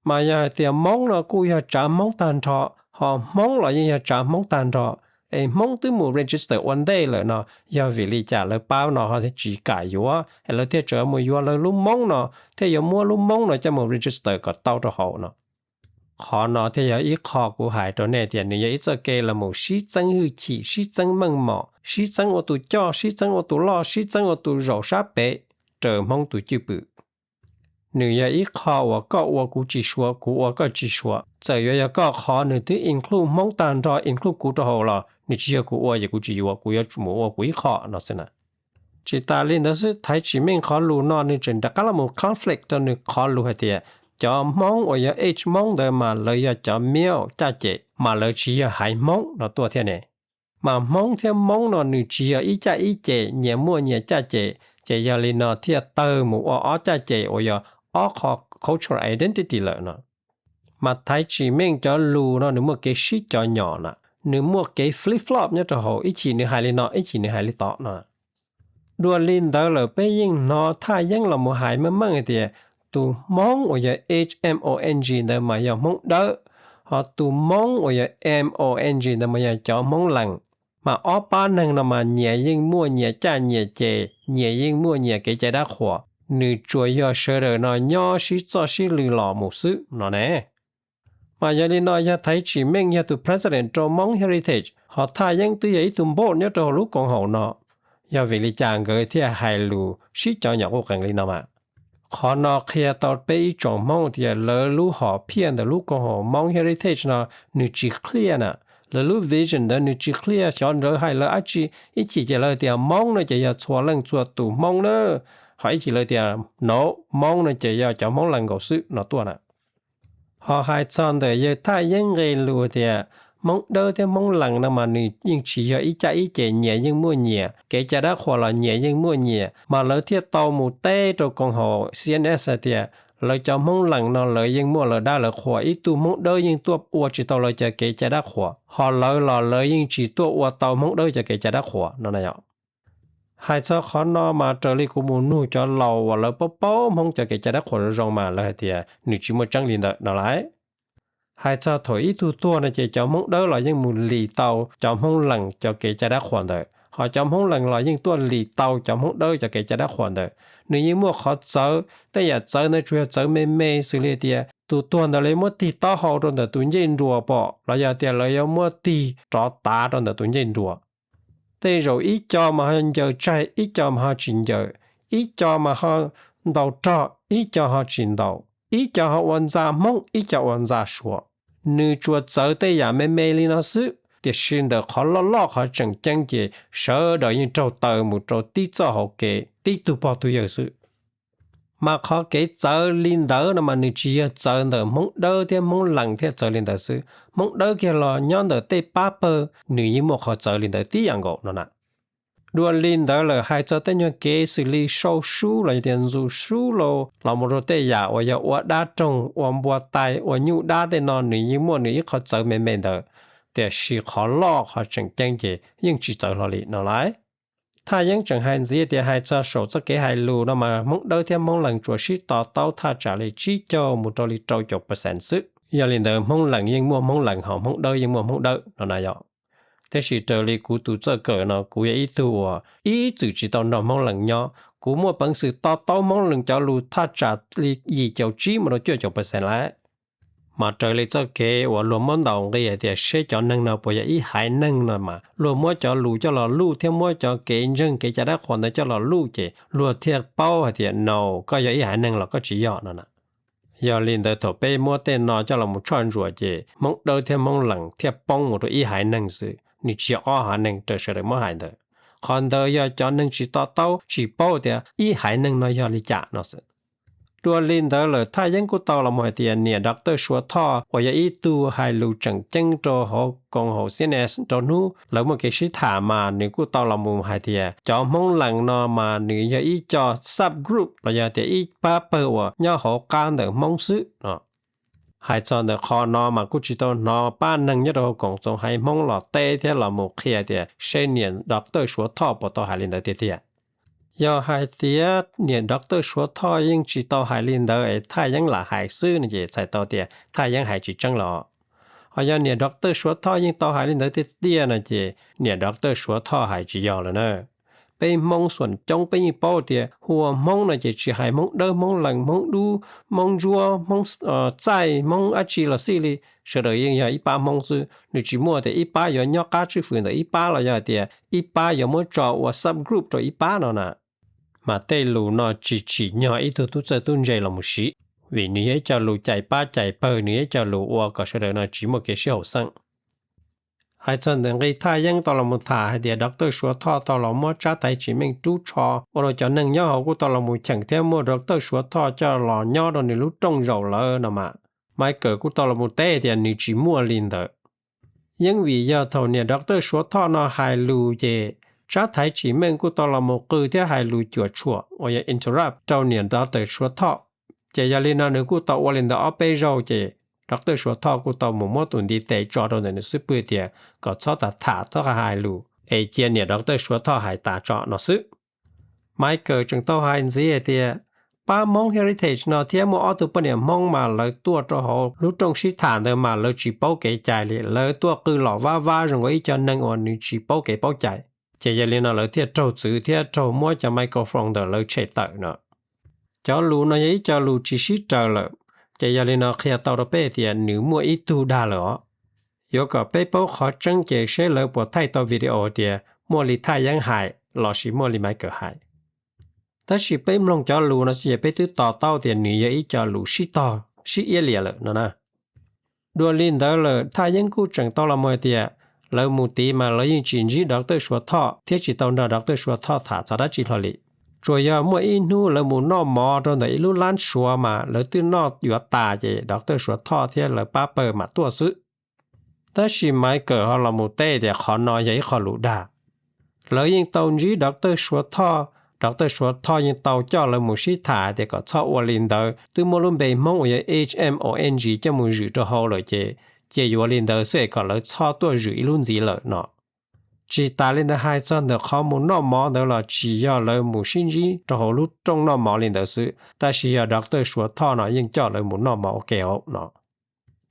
Mas yog hais tias Hmoob no kuj yog tsav Hmoob tag nrho, ho Hmoob los yeej yog tsav Hmoob tag nrho, es Hmoob twb mus register ua ntej lawm no, yog vim li cas lawv pab no ho tsis kam yuav es lawv thiaj tseem mus yuav lawv lub Hmoob no, thiaj yuav muab lub Hmoob no coj mus register kom tau rau hauv no. Qhov no thiaj yog ib qho kuv hais rau nej tias nws yog ib txoj kev los mus sib txeeb hwj chim, sib txeeb meej mom, sib txeeb ua tus coj, sib txeeb ua tus loj, sib txeeb ua tus zaum sab pem raws Hmoob tus cwj pwm. Nws yog ib qho uas koj ua kuv tsis suav, kuv ua koj tsis suav. Txawm yuav yog koj qhov nws twb include Hmoob tag nrho, include kuv rau hauv los nws tsis yog kuv ua ces kuv tsis yuav, kuv yuav mus ua kuv ib qho no xwb na. Tsis tas li ntawd xwb, Thaiv Tsim Meej qhov lus no nws tseem rov qab los mus conflict rau nws qhov lus hais tias cov Hmoob uas yog H Hmoob ntawd mas lawv yog cov male caj ces, mas lawv tsis yog haiv Hmoob no tuaj thiab ne. Mas Hmoob thiab Moob no nws tsis yog ib caj ib ces, nyias muaj nyias caj ces, ces yog li no thiaj tawg mus ua ob caj ces uas yog ob qho cultural identity lawm no. Mas Thaiv Tsim Meej cov lus no nws muaj kev sib cov nyom na, nws muaj kev flip flop nyob rau hauv, ib chim nws hais li no, ib chim nws hais li tod no. Dua li ntawd lawm peb yeej hnov thaj yeeb los mus hais meej meej hais tias tus Hmoob uas yog H M O N G ntawd mas yog Hmoob Dawb, ho tus Moob uas yog M O N G ntawd mas yog cov Hmoob Lees. Mas ob pab neeg no mas nyias yeej muaj nyias caj nyias ces, nyias yeej muaj nyias kev cai dab qhuas, nws tsuas yog sawv daws no nyob sib txoj sib lw los mus xwb no ne. Mas yog li no yog Thaiv Tsim Meej yog tus president rau Hmoob Heritage, ho Thaj Yeeb twb yog ib tug board nyob rau hauv lub koom haum no, yog vim li cas nkawd thiaj hais lus sib cov nyom quj qees li no mas? Qhov no qhia tau peb ib tsoom Hmoob tias lawv lub hom phiaj ntawm lub koom haum Hmoob Heritage no nws tsis clear na. Lawv lub vision ntawd nws tsis clear, xyov lawv hais lawv dab tsi. Ib chim ces lawv tias Hmoob no ces yog txhua leej txhua tus Hmoob na, ho ib chim lawv tias no, Hmoob no ces yog cov Hmoob Lees nkaus xwb no tuaj na. Ho hais txog ntawm yawg Thaj Yeeb nqe lus tias Hmoob Dawb thiab Hmoob Lees no mas nws yeej tsis yog ib caj ib ces, nyias yeej muaj nyias kev cai dab qhuas los nyias yeej muaj nyias, mas lawv thiaj tau mus teb rau koom haum C N S hais tias lawv cov Hmoob Lees no lawv yeej muaj lawv dab lawv qhuas, ib tug Hmoob Dawb yeej tuaj ua tsis tau lawv cov kev cai dab qhuas, ho lawv los lawv yeej tsis tuaj ua tau Hmoob Dawb cov kev cai dab qhuas no na yom. Hais txog qhov no mas raws li kuv mus nug cov laus uas lawv paub paub Hmoob cov kev cai dab qhuas zoo zoo mas lawv hais tias nws tsis muaj tseeb li ntawd no lauj. Hais txog thaum ib tug tuag no ces cov Hmoob Dawb los yeej mus lis tau cov Hmoob Lees cov kev cai dab qhuas ntawd, ho cov Hmoob Lees los yeej tuaj lis tau cov Hmoob Dawb cov kev cai dab qhuas ntawd. Nws yeej muaj qhov txawv, tej yam txawv ntawd tsuas yog txawv me me xws li tias tus tuag ntawd lawv yuav muab tig taub hau rau ntawm tus ncej nruas pom, los yog tias lawv yuav muab tig rov tav rau ntawm tus ncej nruas. Tej zaum ib co mas ho ncaws tsaig, ib co mas ho tsis ncaws, ib co mas ho ntaus rog, ib co ho tsis ntaus, ib co ho ua ntxa Hmoob, ib co ua ntxa Suav. Nws tsuas txawv tej yam me me li no xwb, tiam sis ntawm qhov loj loj qhov tseem ceeb ces sawv daws yeej raug taw mus rau tib txoj hauv kev tib tug pog tug yawg xwb. Mas qhov kev txawv li ntawd no mas nws tsis yog txawv ntawm Hmoob Dawb thiab Hmoob Lees thiaj txawv li ntawd xwb. Hmoob Dawb kiag los nyob ntawm tej pab pawg nws yeej muaj qhov txawv li ntawd tib yam nkaus no na. Dua li ntawd lawm hais txog tej nyuag kev xws li sau sub los yog tias ntxus sub los mus rau tej yam uas yog ua dab roog, ua npua tai, ua nyuj dab tej no nws yeej muaj nws ib qhov txawv me me ntawd, tiam sis qhov loj qhov tseem ceeb ces yeej tsis txawv hlo li no lauj. Thaj Yeeb tseem hais ntxiv tias hais txog saum txoj kev hais lus no mas Hmoob Dawb thiab Hmoob Lees tsuas sib to taub thaj tsam li tsib caug mus rau li rau caum percent xwb. Yog li ntawd Hmoob Lees yeej muaj Hmoob Lees, ho Hmoob Dawb yeej muaj Hmoob Dawb no na yom. Tiam sis raws li kuv tus txawj kawm no kuv yog ib tug uas ib txwm tsis tau nrog Hmoob Lees nyob, kuv muaj peev xwm to taub Hmoob Lees cov lus thaj tsam li yim caum tsib mus rau cuaj caum percent lawm. Mas raws li txoj kev uas luag muab ntaus nqi hais tias seb cov neeg no puas yog ib haiv neeg no mas luag muab cov lus coj los luj thiab muab cov kev ntseeg kev cai dab qhuas ntawd coj los luj ces luag thiaj paub hais tias no, koj yog ib haiv neeg los koj tsis yog no na. Yog li ntawd thaum peb muab tej no coj los mus tshoj ntsuam ces Hmoob Dawb thiab Hmoob Lees thiaj poob mus rau ib haiv neeg xwb, nws tsis yog ob haiv neeg raws sawv daws muab hais ntawd. Qhov ntawd yog cov neeg tsis to taub tsis paub tias ib haiv neeg no yog li cas no xwb. Dua li ntawd lawm Thaj Yeeb kuj tau los mus hais tias niam Doctor Suav Thoj uas yog ib tug hais lus tseem ceeb rau hauv koom haum C N S rau hnub lawv muaj kev sib tham mas nws kuj tau los mus hais tias cov Hmoob Lees no mas nws yog ib co subgroup los yog tias ib pab pawg uas nyob hauv qab ntawm Hmoob xwb no. Hais txog ntawm qhov no mas kuj tsis tau hnov pab neeg nyob rau hauv koom txoos haiv Hmoob los teb thiab los mus qhia tias seb niam Doctor Suav Thoj puas tau hais li ntawd tiag tiag. Yog hais tias niam Doctor Suav Thoj yeej tsis tau hais li ntawd es Thaj Yeeb lam hais xwb no ces txhais tau tias Thaj Yeeb hais tsis tseeb los. Ho yog niam Doctor Suav Thoj yeej tau hais li ntawd tiag tiag no ces niam Doctor Suav Thoj hais tsis yog lawm na. Peb Hmoob xuam coob peb yeej paub tias hu ua Hmoob no ces tsis hais Hmoob Dawb, Hmoob Lees, Hmoob Dub, Hmoob Ntsuab, Hmoob Txaij, Hmoob dab tsi los xij li, sawv daws yeej yog ib pab Hmoob xwb. Nws tsis muaj tias ib pab yuav nyob qab tswj fwm ntawm ib pab los yog hais tias ib pab yuav muab tso ua subgroup rau ib pab no na. Mas tej lus no tsis tsim nyog ib tug tub txawj tub ntse los mus siv, vim nws yog ib co lus cais pab cais pawg, nws yog ib co lus ua kom sawv daws no tsis muaj kev sib haum xeeb. Hais txog ntawm nqi Thaj Yeeb tau los mus tham hais tias Doctor Suav Thoj tau los muab tsab Thaiv Tsim Meej rub tsho ua rau cov neeg nyob hauv kuj tau los mus cheem thiab muab Doctor Suav Thoj coj los nyob rau nws lub rooj zaum lawm no mas, Michael kuj tau los mus teb tias nws tsis muaj li ntawd. Yeej vim yog thaum niam Doctor Suav Thoj no hais lus ces tsab Thaiv Tsim Meej kuj tau los mus qw thiab hais lus cuam tshuam uas yog interrupt rau niam Doctor Suav Thoj. Ces yog li no nws kuj tau ua li ntawd ob peb zaug ces Doctor Suav Thoj kuj tau mus muab tus ntiv tes tso rau ntawm nws xub pwg tias kom txhob tham tham txhob hais lus es cia niam Doctor Suav Thoj hais tas tso no xwb. Michael tseem tau hais ntxiv hais tias pab Hmoob Heritage no thiab muaj ob tug poj niam Hmoob mas lawv tuaj rau hauv lub rooj sib tham ntawd mas lawv tsis paub kev cai li, lawv tuaj qw los vab vab zoo nkaus ib co neeg uas nws tsis paub kev paub cai. Ces yog li no lawv thiaj raug txwv thiab raug muab cov microphone ntawm lawv tshem tawm no. Cov lus no yog ib co lus tsis sib raws lawm, ces yog li no qhia tau rau peb tias nws muaj ib tug dag lawm os. Yuav kom peb paub qhov tseeb ces seb lawv puas thaij tau video tias muaj li Thaj Yeeb hais lossis muaj li Maiv Kawm hais. Tab sis peb mloog cov lus no xwb ces peb twb to taub tias nws yog ib co lus sib tog sib iab liam lawm no na. Dua li ntawd lawm Thaj Yeeb kuj tseem tau los mus hais tias lawv mus tid mas lawv yeej tsis ntsib Doctor Suav Thoj thiab tsis tau nrog Doctor Suav Thoj tham txog dab tsi hlo li. Tsuas yog muaj ib hnub lawv mus noj mov rau ntawm ib lub lab Suav mas lawv twb noj yuav tas ces Doctor Suav Thoj thiab lawv pab pawg mam tuaj xwb. Tab sis Maiv Kawm ho los mus teb tias qhov no yog ib qho lus dag. Lawv yeej tau ntsib Doctor Suav Thoj, Doctor Suav Thoj yeej tau coj lawv mus sib tham tias kom txhob ua li ntawd, twb muab lub npe Hmoob uas yog H M O N G coj mus zwm rau hauv lawm ces cia yuav li ntawd xwb es kom lawv txhob tuaj zwm ib lub ntxiv lawm no. Tsis tas li ntawd hais txog ntawm qhov mus noj mov ntawd los tsis yog lawv mus sib ntsib rau hauv lub rooj noj mov li ntawd xwb, tab sis yog Doctor Suav Thoj no yeej coj lawv mus noj mov ua ke hauv no.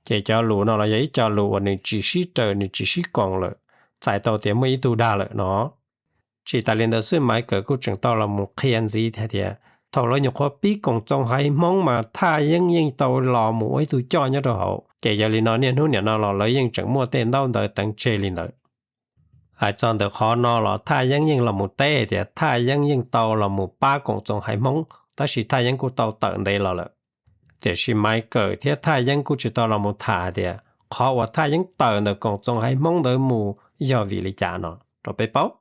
Ces cov lus no los yog ib co lus uas nws tsis sib raws nws tsis sib koom lawm, txhais tau tias muaj ib tug dag lawm no. Tsis tas li ntawd xwb Maiv Kawm kuj tseem tau los mus qhia ntxiv hais tias thaum lawv nyuam qhuav pib koom txoos haiv Hmoob mas Thaj Yeeb yeej tau los mus ua ib tug coj nyob rau hauv, ces yog li no niaj hnub niam no los lawv yeej tseem muaj tej ntaub ntawv teev tseg li ntawd. Hais txog ntawm qhov no los Thaj Yeeb yeej los mus teb tias Thaj Yeeb yeej tau los mus pab koom txoos haiv Hmoob, tab sis Thaj Yeeb kuj tau tawm ntev los lawm. Tiam sis Maiv Kawm thiab Thaj Yeeb kuj tsis tau los mus tham hais tias qhov uas Thaj Yeeb tawm ntawm koom txoos haiv Hmoob ntawd mus yog vim li cas no rau peb paub.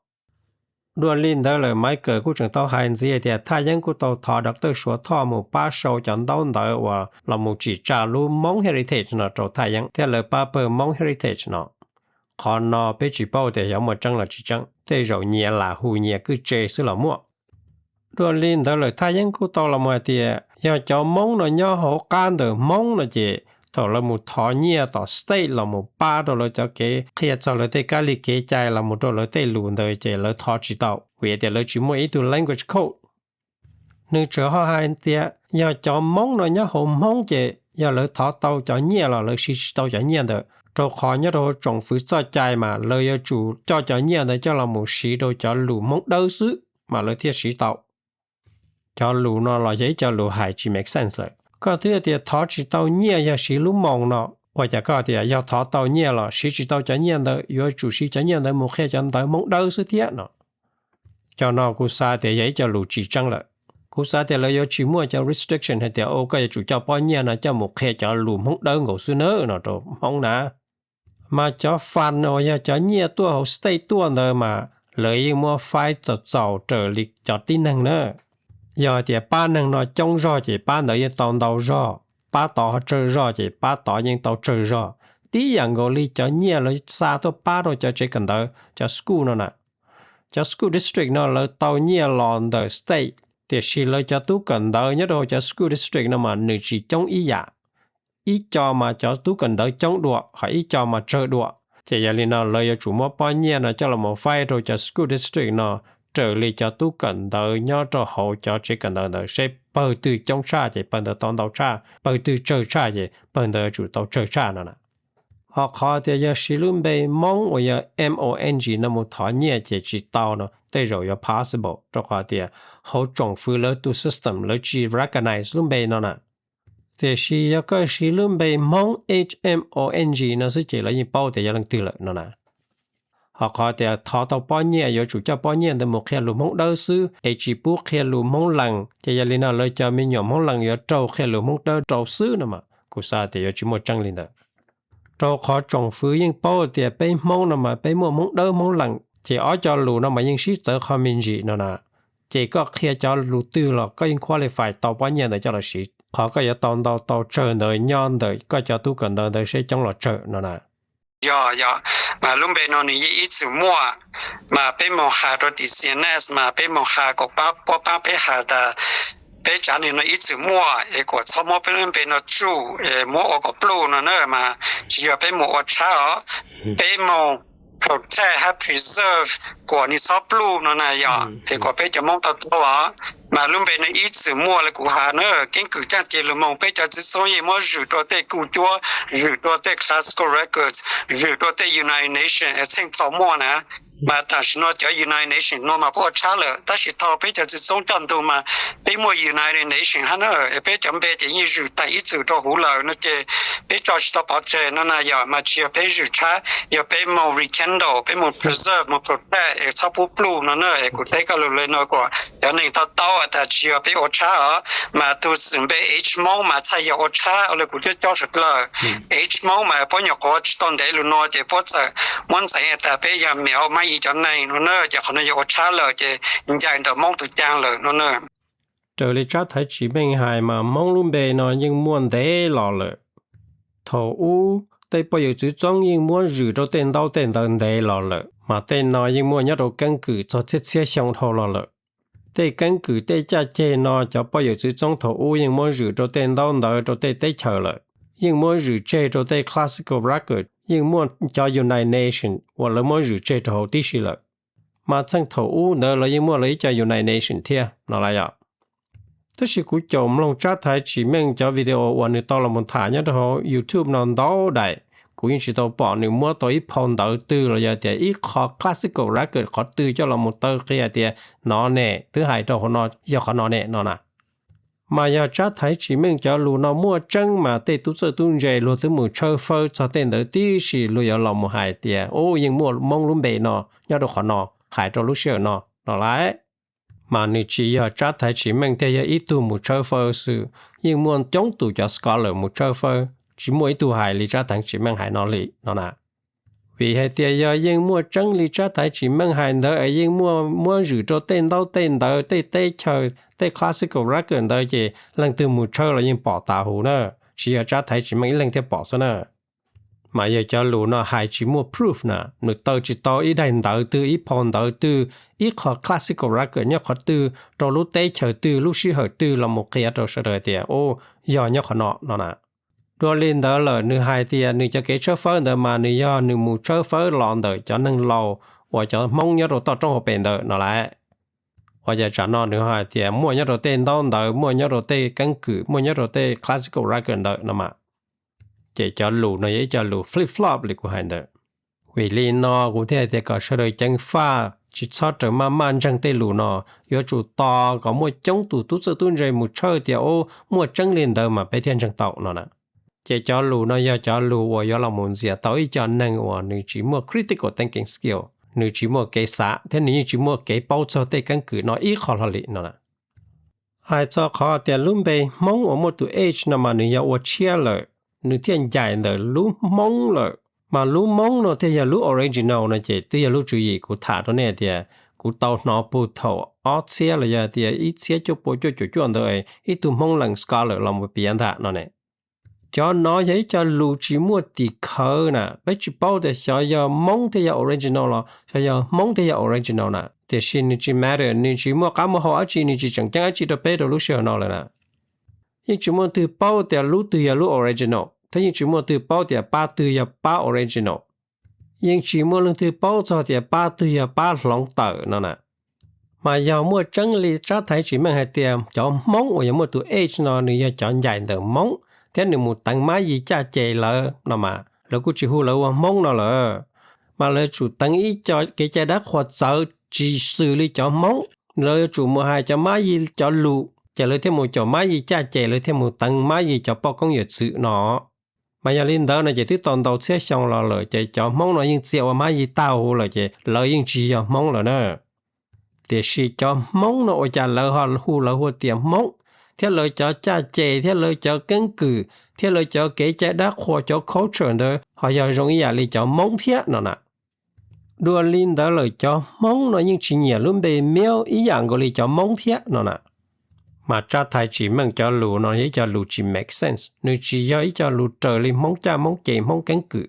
Dua li ntawd lawm Maiv Kawm kuj tseem tau hais ntxiv hais tias Thaj Yeeb kuj tau thov Doctor Suav Thoj mus pab sau cov ntaub ntawv uas los mus tsim tsa lub Hmoob Heritage no rau Thaj Yeeb thiab lawv pab pawg Hmoob Heritage no. Qhov no peb tsis paub tias xyov muaj tseeb los tsis tseeb, tej zaum nyias lam hu nyias kwj tse xwb los muaj. Dua li ntawd lawm Thaj Yeeb kuj tau los mus hais tias yog cov Hmoob no nyob hauv qab ntawm Hmoob no ces thaum lawv mus thov nyiaj tom state los mus pab rau lawv cov kev qhia txog lawv tej kab li kev cai los mus rau lawv tej lus ntawd ces lawv thov tsis tau vim tias lawv tsis muaj ib tug language code. Nws tseem ho hais tias yog cov Hmoob no nyob hauv Hmoob ces yog lawv thov tau cov nyiaj los lawv siv tsis tau cov nyiaj ntawd, rau qhov nyob rau hauv tsoom fwv txoj cai mas lawv yuav tsum coj cov nyiaj ntawd coj los mus siv rau cov lus Hmoob dawb xwb mas lawv thiaj siv tau. Cov lus no los yog ib co lus hais tsis make sense lawm. Koj twb tias thov tsis tau nyiaj yog siv lub moos no, ua cas koj tias yog thov tau nyiaj los siv tsis tau cov nyiaj ntawd yuav tsum siv cov nyiaj ntawd mus qhia cov ntawv Hmoob dawb xwb thiab no? Cov no kuv xav tias yog ib co lus tsis tseeb lawm. Kuv xav tias lawv yuav tsis muaj cov restriction hais tias o koj yuav tsum coj pob nyiaj no coj mus qhia cov lus Hmoob dawb nkaus xwb nawb no rau Hmoob na. Mas cov fund uas yog cov nyiaj tuaj hauv state tuaj ntawd mas lawv yeej muab faib txaus txaus raws li cov tib neeg na. Yog tias pab neeg no coob zog ces pab ntawd yeej tau ntau zog, pab tod ho tsawg zog ces pab tod yeej tau tsawg zog. Tib yam nkaus li cov nyiaj lawv xa tuaj pab rau cov tsev kawm ntawv, cov school no na. Cov school district no lawv tau nyiaj los ntawm state, tiam sis lawv cov tub kawm ntawv nyob rau hauv cov school district no mas nws tsis coob ib yam. Ib co mas cov tub kawm ntawv coob dua, ho ib co mas tsawg dua. Ces yog li no lawv yuav tsum muab pob nyiaj no coj los mus faib rau cov school district no raws li cov tub kawm ntawv nyob rau hauv cov tsev kawm ntawv ntawd seb pawg twg coob tshaj ces pawg ntawd tau ntau tshaj, pawg twg tsawg tshaj ces pawg ntawd yuav tsum tau tsawg tshaj no na. Ho qhov tias yog siv lub npe Hmoob uas yog M O N G no mus thov nyiaj ces tsis tau no tej zaum yuav possible, rau qhov tias hauv tsoom fwv lawv tus system lawv tsis recognize lub npe no na. Tiam sis yog koj siv lub npe Hmoob H M O N G no xwb ces lawv yeej paub tias yog leej twg lawm no na. Ho qhov tias thov tau pob nyiaj yuav tsum coj pob nyiaj ntawd mus qhia lus Hmoob dawb xwb es tsis pub qhia lus Hmoob Lees, ces yog li no lawv cov me nyuam Hmoob Lees yuav raug qhia lus Hmoob dawb rau xwb no mas kuv xav tias yuav tsis muaj tseeb li ntawd. Rau qhov tsoom fwv yeej paub tias peb Hmoob no mas peb muaj Hmoob dawb Hmoob Lees, ces ob co lus no mas yeej sib txawv qhov me ntsis no na. Ces koj qhia cov lus twg los koj yeej qualify tau pob nyiaj ntawd coj los siv. Qhov koj yuav tau ntau tau tsawg ntawd nyob ntawm koj cov tub kawm ntawv ntawd seb coob los tsawg no na. Yog, yog, mas lub npe no nws yeej ib txwm muaj, mas peb moog has rau D C N S mas peb moog has kom pab, puab pab peb has tas peb tsav neeg no ib txwm muaj es kom txhob muab peb lub npe no tsuj es muab ua kom pluj no na, mas tsis yog peb moog ua tshab os, peb moog protect hab preserve kom nws txhob pluj no na yog, es kom peb cov Moob tau taug os. Mas lub npe no ib txwm muaj li kuv has na, keeb kwm caj ces lug moog peb cov txwv txoob yeej muab zwm rua tej kuj cuab, zwm rua tej classical records, zwm rua tej United Nations txheej thaum muaj na. Mas tam sim no cov United Nations no mas puab ua tshab lawm, tab sis thaum peb cov txwv txoob coj ntug mas peb muaj United Nations hab na, peb cov npe ces yeej zwm taag ib txwm rua huv lawm no ces peb tso tsis tau pov tseg no na yog, mas tsis yog peb zwm tshab, yog peb moog rekindle, peb moog preserve, moog protect es txhob pub pluj no na. Kuv teb koj lug le no kuas cov neeg tau taub tas tsis yog peb ua tshab os, mas tug xwm npe H Moob mas txhaj yog ua tshab ua le kuv coj coj suav dlawg. H Moob mas puab nyuam qhuav tsis tau ntev lug nuav ces puab txawm muab ntxeev tas peb yog Mab Yim cov neeg no na, ces qhov no yog ua tshab lawm ces ncaim ntawm Moob tug caag lawm no na. Raws li tsab thaiv tsim meej hais mas Hmoob lub npe no yeej muaj ntev los lawm. Thaum ub tej poj yawm txwv txoob yeej muab zwm rau tej ntaub tej ntawv ntev los lawm, mas tej no yeej muaj nyob rau keeb kwm txog txhiab txhiab xyoo dhau los lawm. Tej keeb kwm tej caj ceg no cov poj yawm txwv txoob thaum ub yeej muab zwm rau tej ntaub ntawv rau tej teb chaws lawm, yeej muab zwm tseg rau tej classical record, yeej muaj cov United Nations uas lawv muab zwm tseg rau hauv tib si lawm. Mas txheej thaum ub ntawd lawv yeej muaj lawv ib co United Nations thiab no lawm yom. Tab sis kuv caum mloog tsab thaiv tsim meej cov video uas nws tau los mus tham nyob rau hauv YouTube no ntau daim, kuv yeej tsis tau pom nws muab tau ib phau ntawv twg los yog tias ib qho classical record qhov twg coj los mus taw qhia tias no ne twb hais rau hauv no yog qhov no ne no na. Mas yog tsab thaiv tsim meej cov lus no muaj tseeb mas tej tub txawj tub ntse luag twb mus tshawb fawb txog tej ntawd tib si, luag yuav los mus hais tias ub yeej muaj Hmoob lub npe no nyob rau qhov no hais rau lub sij hawm no no lawm. Mas nws tsis yog tsab thaiv tsim meej thiaj yog ib tug mus tshawb fawb xwb, yeej muaj coob tus cov scholar mus tshawb fawb, tsis muaj ib tug hais li tsab thaiv tsim meej hais no li no na. Vim hais tias yog yeej muaj tseeb li tsab thaiv tsim meej hais ntawd es yeej muaj muab zwm rau tej ntaub tej ntawv tej teb chaws tej classical record ntawd ces leej twg mus tshawb los yeej pom tas huv na, tsis yog tsab thaiv tsim meej ib leeg thiaj pom xwb na. Mas yog cov lus no hais tsis muaj proof na, nws taw tsis tau ib daim ntawv twg ib phau ntawv twg ib qho classical record nyob qhov twg rau lub teb chaws twg lub sij hawm twg los mus qhia rau sawv daws tias ub yog nyob qhov no no na. Dua li ntawd lawm nws hais tias nws cov kev tshawb fawb ntawd mas nws yog nws mus tshawb fawb los ntawm cov neeg laus uas cov Hmoob nyob rau toj roob hauv pes ntawd no lawm. Ua cas tsam no nws hais tias muaj nyob rau tej ntaub ntawv, muaj nyob rau tej keeb kwm, muaj nyob rau tej classical record ntawd no mas. Ces cov lus no yog ib co lus flip flop li kuv hais ntawd. Vim li no kuv thiaj hais tias kom sawv daws ceev faj tsis txhob raws maj maj ntseeg tej lus no, yuav tsum tos kom muaj coob tus tub txawj tub ntse mus tshawb tias ub muaj tseeb li ntawd mas peb thiaj ntseeg tau no na. Ces cov lus no yog cov lus uas yuav los mus ntxias tau ib co neeg uas nws tsis muaj critical thinking skill, nws tsis muaj kev xav thiab nws yeej tsis muaj kev paub txog tej keeb kwm no ib qho hlo li no na. Hais txog qhov tias lub npe Hmoob uas muaj tus H no mas nws yog ua tshiab lawm, nws thiaj ncaim ntawm lub Hmoob lawm. Mas lub Moob no thiaj yog lub original no ces twb yog lub tswv yim kuv tham rau nej tias kuv tau hnov puag thaum ob txhiab los yog tias ib txhiab cuaj pua cuaj caum cuaj ntawd ib tug Hmoob leej scholar los mus piav ntag no ne. Cov no yog ib co lus tsis muaj tim khawv na, peb tsis paub tias xyov yog Hmoob thiaj yog original los xyov yog Hmoob thiaj yog original na. Tiam sis nws tsis matter, nws tsis muaj qab muaj hau dab tsi, nws tsis tseem ceeb dab tsi rau peb rau lub sij hawm no lawm na. Yeej tsis muaj leej twg paub tias lub twg yog lub original, thiab yeej tsis muaj leej twg paub tias pab twg yog pab original. Yeej tsis muaj leej twg paub txog tias pab twg yog pab hloov tawm no na. Mas yog muaj tseeb li tsab thaiv tsis meej hais tias cov Hmoob uas yog muaj tus H no nws yog cov ncaim ntawm Moob thiab nws mus teev Mab Yim caj ces lawm no mas lawv kuj tsis hu lawv ua Hmoob no lawm. Mas lawv yuav tsum teev ib co kev cai dab qhuas txawv tsis xws li cov Hmoob. Lawv yuav tsum mus hais cov Mab Yim cov lus ces lawv thiaj mus caum Mab Yim caj ces lawv thiaj mus teev Mab Yim cov poj koob yawm txwv no. Mas yog li ntawd no ces twb tau ntau txhiab xyoo los lawm ces cov Hmoob no yeej txia ua Mab Yim tag huv lawm ces lawv yeej tsis yog Hmoob lawm na. Tiam sis cov Hmoob no ua cas lawv ho hu lawv hu tias Hmoob, thiab lawv cov caj ces thiab lawv cov keeb kwm thiab lawv cov kev cai dab qhuas cov culture ntawd ho yog zoo ib yam li cov Moob thiab no na. Dua li ntawd lawm cov Hmoob no yeej tsis nyiam lub npe Miab ib yam nkaus li cov Moob thiab no na. Mas tsab thaiv tsis meej cov lus no yog ib co lus tsis make sense, nws tsis yog ib co lus raws li Hmoob caj Hmoob ces Hmoob keeb kwm.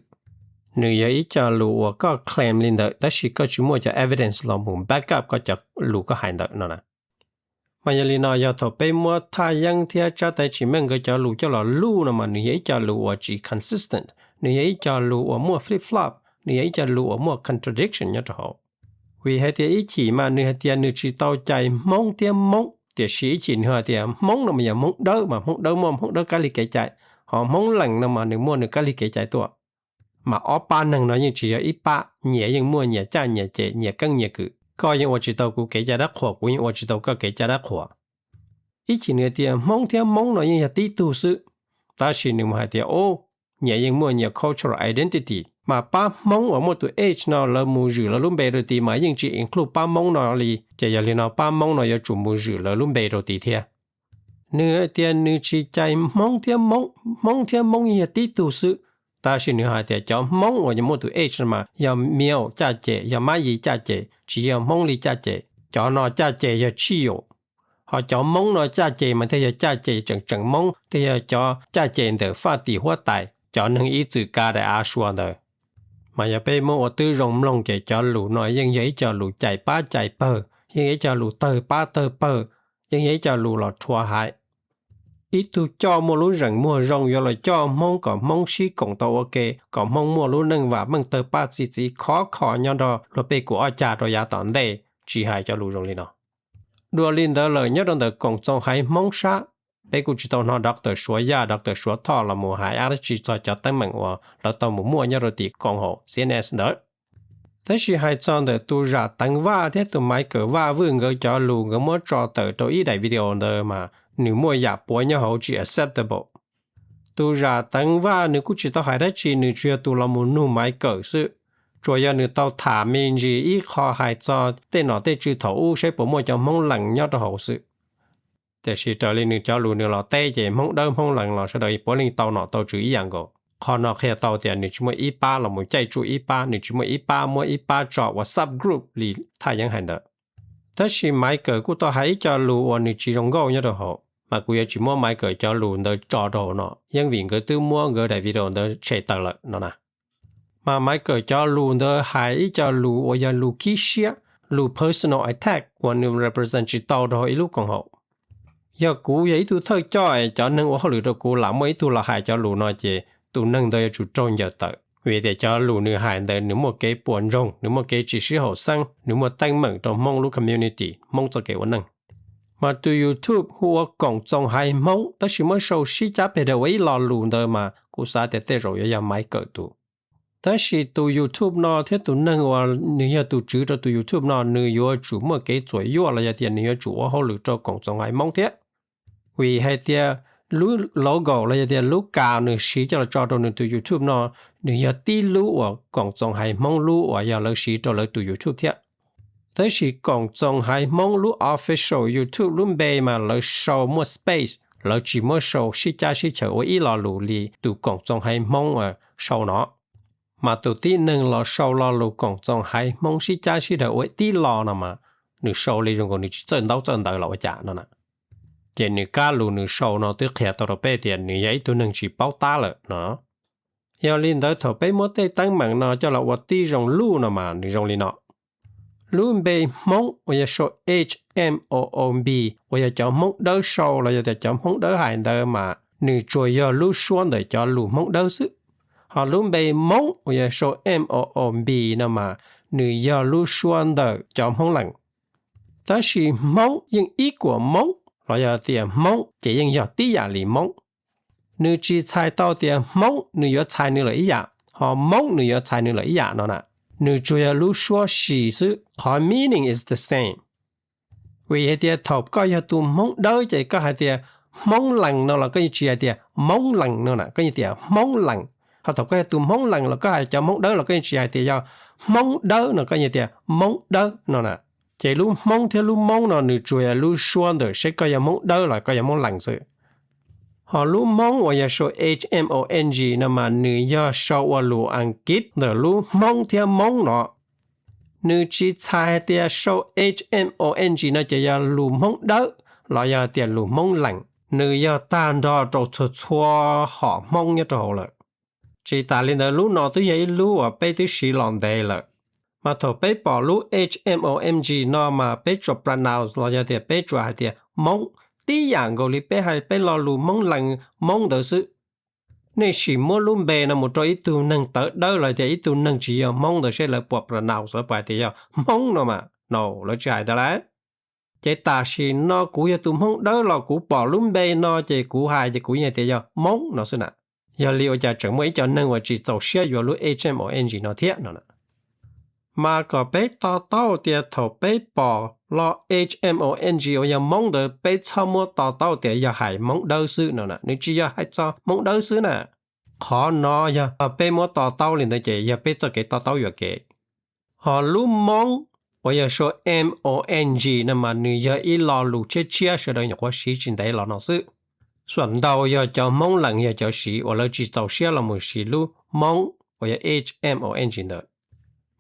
Nws yog ib co lus uas koj claim li ntawd tab sis koj tsis muaj cov evidence los mus back up koj cov lus koj hais ntawd no na. Mas yog li no yog thaum peb muab Thaj Yeeb thiab tsab thaiv tsis meej nkawd cov lus coj los luj no mas nws yog ib co lus uas tsis consistent, nws yog ib co lus uas muaj flip flop, nws yog ib co lus uas muaj contradiction nyob rau hauv. Vim hais tias ib chim mas nws hais tias nws tsis tau cais Hmoob thiab Moob, Tiam sis ib chim nws hais tias Hmoob no mas yog Hmoob Dawb mas Hmoob Dawb muaj Hmoob Dawb kab lig kev cai, ho Hmoob Lees no mas nws muaj nws kab lig kev cai tuaj. Mas ob pab neeg no yeej tsis yog ib pab, nyias yeej muaj nyias caj nyias ces, nyias keeb nyias kwm. Koj yeej ua tsis tau kuv kev cai dab qhuas, kuv yeej ua tsis tau koj kev cai dab qhuas. Ib chim nws tias Hmoob thiab Moob no yeej yog tib tug xwb, tab sis nws mus hais tias, o, nyias yeej muaj nyias cultural identity, mas pab Hmoob uas muaj tus H no lawv mus zwm lawv lub npe rau tid mas yeej tsis include pab Moob no li, ces yog li no pab Moob no yuav tsum mus zwm lawv lub npe rau tid thiab. Nws hais tias nws tsis cais Hmoob thiab Moob, Hmoob thiab Moob yeej yog tib tug xwb, tab sis nws hais tias cov Hmoob uas muaj tus H no mas yog male caj ces, yog Mab Yis caj ces, tsis yog Hmoob li caj ces. Cov no caj ces yog tshij yum, ho cov Moob no caj ces mas thiaj yog caj ces tseem tseem Moob, thiaj yog cov caj ces ntawm Faj Tim Huab Tais, cov neeg ib txwm kav daim av sua ntawd. Mas yog peb muab ua tib zoo mloog ces cov lus no yeej yog ib co lus cais pab cais pawg, yeej yog ib co lus tawg pab tawg pawg, yeej yog ib co lus los rhuav hais. Ib tug coj muaj lub zeem muag zoo yuav los coj Hmoob kom Hmoob sib koom tau ua ke, kom Hmoob muaj lub neej vam meej tawg pab txi txiv khov kho nyob nrog luag pej kum ob cag rau yav tom ntej, tsis hais cov lus zoo li no. Dua li ntawd lawm nyob rau ntawm koom txoos haiv Hmoob sab, peb kuj tsis tau hnov Doctor Suav Yaj, Doctor Suav Thoj los mus hais dab tsi txog cov teeb meem uas lawv tau mus muaj nyob rau tim koom haum C N S ntawd. Tab sis hais txog ntawm tus Zam Teev Vaj thiab tus Maiv Kawm Vaj Vwj nkawd cov lus nkawd muab tso tawm rau ib daim video ntawd mas nws muaj yam puav nyob hauv tsis acceptable. Tus Zam Teev Vaj nws kuj tsis tau hais dab tsi, nws tsuas yog tus los mus nug Maiv Kawm xwb. Tsuas yog nws tau tham me ntsis ib qho hais txog tej nom tej tswv thaum ub saib puas muaj cov Hmoob Lees nyob rau hauv xwb. Tiam sis raws li nws cov lus nws los teb ces Hmoob Dawb Hmoob Lees los sawv daws puav leej tau nom tau tswv ib yam nkaus. Qhov no qhia tau tias nws tsis muaj ib pab los mus caij tsuj ib pab, nws tsis muaj ib pab muab ib pab tso ua subgroup li Thaj Yeeb hais ntawd. Tab sis Maiv Kawm kuj tau hais ib co lus uas nws tsis zoo nkauj nyob rau hauv, mas kuv yuav tsis muab Maiv Kawm cov lus ntawd tso rau hauv no, yeej vim nkawd twb muab nkawd daim video ntawd tshem tawm lawm no na. Mas Maiv Kawm cov lus ntawd hais ib co lus uas yog lus khib siab, lus personal attack uas nws represent tsis tau rau hauv ib lub koom haum. Yog kuv yog ib tug thawj coj es cov neeg ua hauj lwm rau kuv lam muaj ib tug los hais cov lus no ces tus neeg ntawd yuav tsum raug ncaws tawm, vim tias cov lus nws hais ntawd nws muaj kev puas ntsoog, nws muaj kev tsis sib haum xeeb, nws muaj teeb meem rau Hmoob lub community, Hmoob txoj kev ua neej. Mas tus YouTube hu ua Koom Txoos Haiv Hmoob tab sis muab sau sib cab pes daws ua ib lo lus ntawd mas kuv xav tias tej zaum yuav yog Maiv Kawm tus. Tab sis tus YouTube no thiab tus neeg uas nws yog tus tswv rau tus YouTube no nws yuav tsum muaj kev txuam yuaj los yog tias nws yuav tsum ua hauj lwm rau Koom Txoos Haiv Hmoob thiab. Vim hais tias lub logo los yog tias lub kas nws siv coj los tso rau nws tus YouTube no, nws yog tib lub uas Koom Txoos Haiv Hmoob lub uas yog lawv siv rau lawv tus YouTube thiab. Tab sis Koom Txoos Haiv Hmoob lub official YouTube lub npe mas lawv sau muaj space, lawv tsis muab sau sib cab sib chaws ua ib lo lus li tus Koom Txoos Haiv Hmoob sau no. Mas tus tib neeg los sau lo lus Koom Txoos Haiv Hmoob sib cab sib daws ua tib lo no mas nws sau li zoo nkaus nws tsis txawj ntaub txawj ntawv los ua cas no na. Ces nws kab lus nws sau no twb qhia tau rau peb tias nws yog ib tug neeg tsis paub tab lawm no. Yog li ntawd thaum peb muab tej teeb meem no coj los ua tib zoo luj no mas nws zoo li no. Lub npe Hmoob uas yog sau H M O O B uas yog cov Hmoob Dawb sau los yog tias cov Hmoob Dawb hais ntawd mas nws tsuas yog lub suab ntawm cov lus Hmoob Dawb xwb. Ho lub npe Moob uas yog sau M O O B no mas nws yog lub suab ntawm cov Hmoob Lees. Tab sis Hmoob yeej ib kuam Moob los yog tias Hmoob ces yeej yog tib yam li Moob. Nws tsis txhais tau tias Hmoob nws yuav txhais nws lawm ib yam, ho Moob nws yuav txhais nws lawm ib yam no na. Nws tsuas yog lub suab si xwb, qhov meaning is the same. Vim hais tias thaum koj yog tus Hmoob Dawb ces koj hais tias Hmoob Lees no los koj yeej tsis hais tias Moob Lees no na, koj yeej tias Hmoob Lees. Ho thaum koj yog tus Hmoob Lees los koj hais cov Hmoob Dawb los koj yeej tsis hais tias yog Hmoob Dawb no, koj yeej tias Moob Dawb no na. Ces lub Hmoob thiab lub Moob no nws tsuas yog lub suab ntawm seb koj yog Hmoob Dawb los koj yog Hmoob Lees xwb. Ho lub Hmoob uas yog sau H M O N G no mas nws yog sau ua lus Askiv ntawm lub Hmoob thiab Moob no. Nws tsis txhais hais tias sau H M O N G no ces yog lus Hmoob Dawb los yog tias lus Hmoob Lees, nws yog tag nrho rau txhua txhua hom Hmoob nyob rau hauv lawm. Tsis tas li ntawd lub no twb yog ib lub uas peb twb siv los ntev lawm. Mas thaum peb pom lub H M O M G no mas peb tsuas pronounce los yog tias peb tsuas hais tias Moob, tib yam nkaus li peb hais peb lo lus Hmoob Lees Moob ntawd xwb. Nej sim muab lub npe no mus rau ib tug neeg tawv dawb los tias ib tug neeg tsis yog Hmoob ntawd seb lawv puas pronounce, lawv puas hais tias yog Hmoob no mas no, lawv tsis hais ntawd lawm. Ces tam sim no kuv yog tus Hmoob Dawb los kuv pom lub npe no ces kuv hais ces kuv yeej tias yog Moob no xwb na. Yog li ua cas tseem muaj ib co neeg uas tsis txaus siab yuav lub H M O N G no thiab no na? Mas kom peb to taub tias thaum peb pom lo H M O N G uas yog Moob ntawd peb txhob muab to taub tias yog hais Hmoob Dawb xwb no na, nws tsis yog hais txog Hmoob Dawb xwb na. Qhov no yog peb muab to taub li ntawd ces yog peb txoj kev to taub yuam kev. Ho lub Moob uas yog sau M O N G no mas nws yog ib lo lus tshiab tshiab sawv daws nyuam qhuav siv tsis ntev los no xwb. Xuam ntau yog cov Hmoob Lees yog cov siv uas lawv tsis txaus siab los mus siv lub Moob uas yog H M O N G ntawd.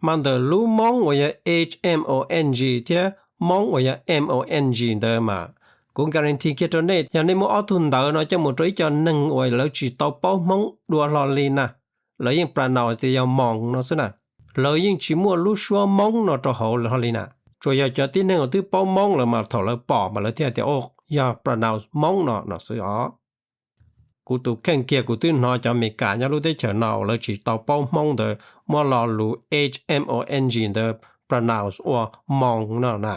Mas ntawm lub Moob uas yog H M O N G thiab Moob uas yog M O N G ntawd mas kuv guarantee kiag rau nej, yog nej muab ob tug ntawv no coj mus rau ib co neeg uas lawv tsis tau paub Hmoob dua hlo li na, lawv yeej pronounce tias yog Moos no xwb na. Lawv yeej tsis muaj lub suab Moob no rau hauv hlo li na. Tsuas yog cov tib neeg uas twb paub Moob lawm mas thaum lawv pom mas lawv thiaj tias, o, yog pronounce Moob no no xwb os. Kuv tus kheej kiag kuv twb hnov cov Amelikas nyob lub teb chaws no uas lawv tsis tau paub Hmoob ntawd muab lo lus H M O N G ntawd pronounce ua Moos no na.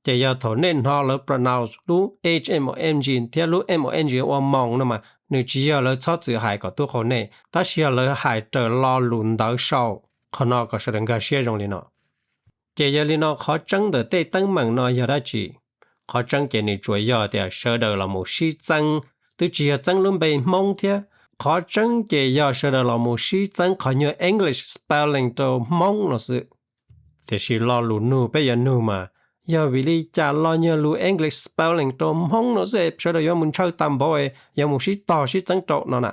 Ces yog thaum nej hnov lawv pronounce lub H M O N G thiab lub M O N G ua Moos no mas nws tsis yog lawv txhob txwm hais kom tuaj qau nej, tab sis yog lawv hais raws lo lus ntawv sau. Qhov no kom sawv daws nkag siab zoo li no. Ces yog li no qhov tseeb ntawm tej teeb meem no yog dab tsi? Qhov tseeb ces nws tsuas yog tias sawv daws los mus sib txeeb, twb tsis yog txeeb lub npe Hmoob thiab. Qhov tseeb ces yog sawv daws los mus sib txeeb qhov nyuag English spelling rau Hmoob no xwb. Tiam sis lo lus nug peb yuav nug mas, yog vim li cas los nyuag lus English spelling rau Hmoob no xwb es sawv daws yuav mus ntshaw tag npaum es yuav mus sib tog sib txeeb rau no na?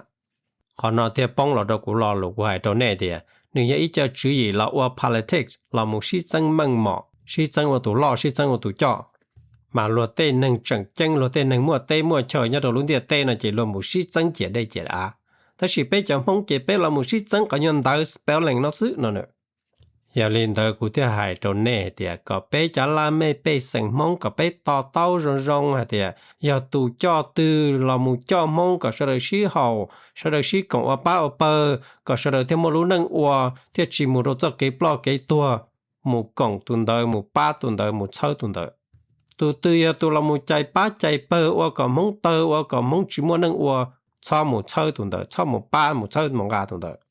Qhov no thiaj poob los rau kuv lo lus kuv hais rau nej tias nws yog ib co tswv yim los ua politics los mus sib txeeb meej mom, sib txeeb ua tus loj sib txeeb ua tus coj. Mas luag tej neeg tseem ceeb, luag tej neeg muaj teb muaj chaw nyob rau lub ntiaj teb no ces luag mus sib txeeb ciam dej ciam av. Tab sis peb cov Hmoob ces peb los mus sib txeeb qhov nyuag ntawv spelling no xwb no na. Yog li ntawd kuv thiaj hais rau nej hais tias kom peb cov laj mej pej xeem Hmoob kom peb to taub zoo zoo hais tias yog tus coj twg los mus coj Hmoob kom sawv daws sib haum, sawv daws sib koom ua pab ua pawg, kom sawv daws thiaj muaj lub neej ua, thiaj tsis mus rau txoj kev ploj kev tuag, mus koom tus ntawd, mus pab tus ntawd, mus txhawb tus ntawd. Tus twg yog tus los mus cais pab cais pawg ua kom Hmoob tawg, ua kom Hmoob tsis muaj neej ua, txhob mus txhawb tus ntawd, txhob mus pab mus txhawb mus nqa tus ntawd.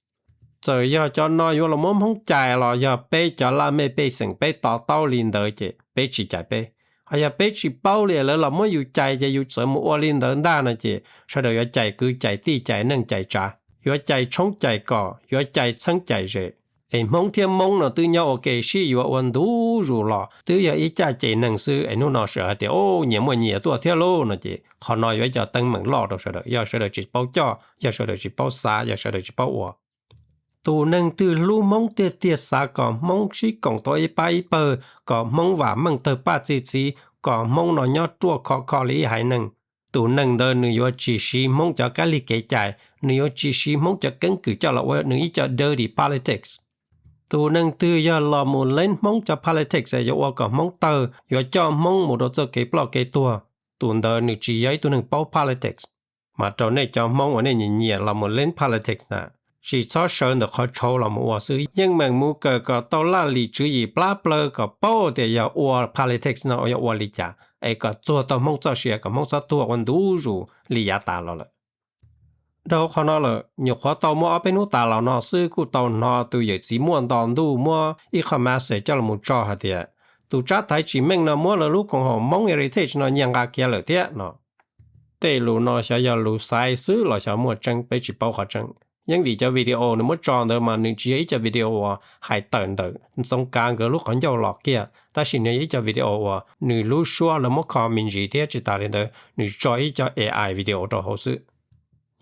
Txawm yog cov no yuav los muab Hmoob cais los yog peb cov laj mej pej xeem peb to taub li ntawd ces peb tsis cais peb. Ho yog peb tsis paub li lawv los muab yus cais ces yus txawm mus ua li ntawd ntag no ces sawv daws yuav cais kwv cais tij cais neej cais tsav, yuav cais tshoob cais kos, yuav cais txheeb cais ze. Es Hmoob thiab Moob no twb nyob ua ke sib yuav ua ntu zus los twb yog ib caj ces neeg xwb es hnub no sawv hais tias, o, nyias muaj nyias tuaj thiab lauj no ces qhov no yuav ib co teeb meem loj rau sawv daws, yog sawv daws tsis paub coj, yog sawv daws tsis paub xav, yog sawv daws tsis paub ua. Tus neeg twg hlub Hmoob tiag tiag xav kom Hmoob sib koom tau ib pab ib pawg, kom Hmoob vam meej tawg paj txi txiv, kom Hmoob no nyob ruaj khov kho li ib haiv neeg, tus neeg ntawd nws yuav tsis siv Hmoob cov kab lig kev cai, nws yuav tsis siv Hmoob cov keeb kwm coj los ua nws ib co dirty politics. Tus neeg twg yog los mus leeb Hmoob cov politics yuav ua kom Hmoob tawg, yuav coj Hmoob mus rau txoj kev ploj kev tuag, tus ntawd nws tsis yog ib tug neeg paub politics. Mas rau nej cov Hmoob uas nej nyiam nyiam los mus leeb politics na, tsis txhob sawv ntawm qhov tshauv los mus ua xwb, yeej meem mus kawm kom tau laj lim tswv yim plab plaws kom paub tias yog ua politics no yog ua li cas es kom txuag tau Hmoob txoj sia kom Hmoob txhob tuag ua ntu zus li yav tas los lawm. Dhau qhov no lawm, nyuam qhuav tau muaj ob peb hnub tas los no xwb kuj tau hnov tus yawm txiv muaj nto ntuj muab ib qho message coj los mus tso hais tias tus tsab thaiv tsis meej no muab lawv lub koom haum Hmoob Heritage no nyiag nqa kiag lawm thiab no. Tej lus no xyov yog lus xaiv xwb los xyov muaj tseeb, peb tsis paub qhov tseeb. Yeej vim cov video nws muab tso ntawd mas nws tsis yog ib co video uas hais tawm ntawm Ntxoov Kav nkawd lub qhov ncauj los kiag, tab sis nws yog ib co video uas nws lub suab lawv muab kho me ntsis thiab tsis tas li ntawd nws tso ib co A I video rau hauv xwb.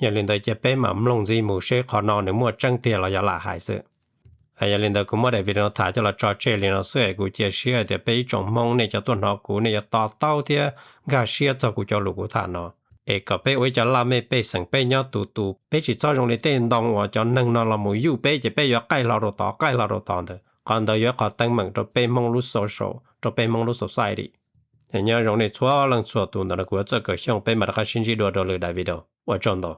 Yog li ntawd cia peb mam mloog ntxiv mus seb qhov no nws muaj tseeb tiag los yog lam hais xwb. Yog li ntawd kuv muab daim video no tham coj los tso tseg li no xwb es kuv cia siab hais tias peb ib tsoom Hmoob nej cov tuaj hnov kuv nej yuav to taub thiab nkag siab txog kuv cov lus kuv tham no, es kom peb ua ib co laj mej pej xeem peb nyob tus tus, peb tsis txhob zoo li tej ntoo uas cov neeg no los mus yuj peb ces peb yuav qaij hlo rau tod qaij hlo rau tod ntawd. Qhov ntawd yuav ib qhov teeb meem rau peb Hmoob lub social, rau peb Hmoob lub society. Nyob zoo nej txhua leej txhua tus, ntawm no kuv yuav Txawj Kaum Xyooj, peb mam rov qab sib ntsib dua rau lwm daim video. Ua tsaug ntau.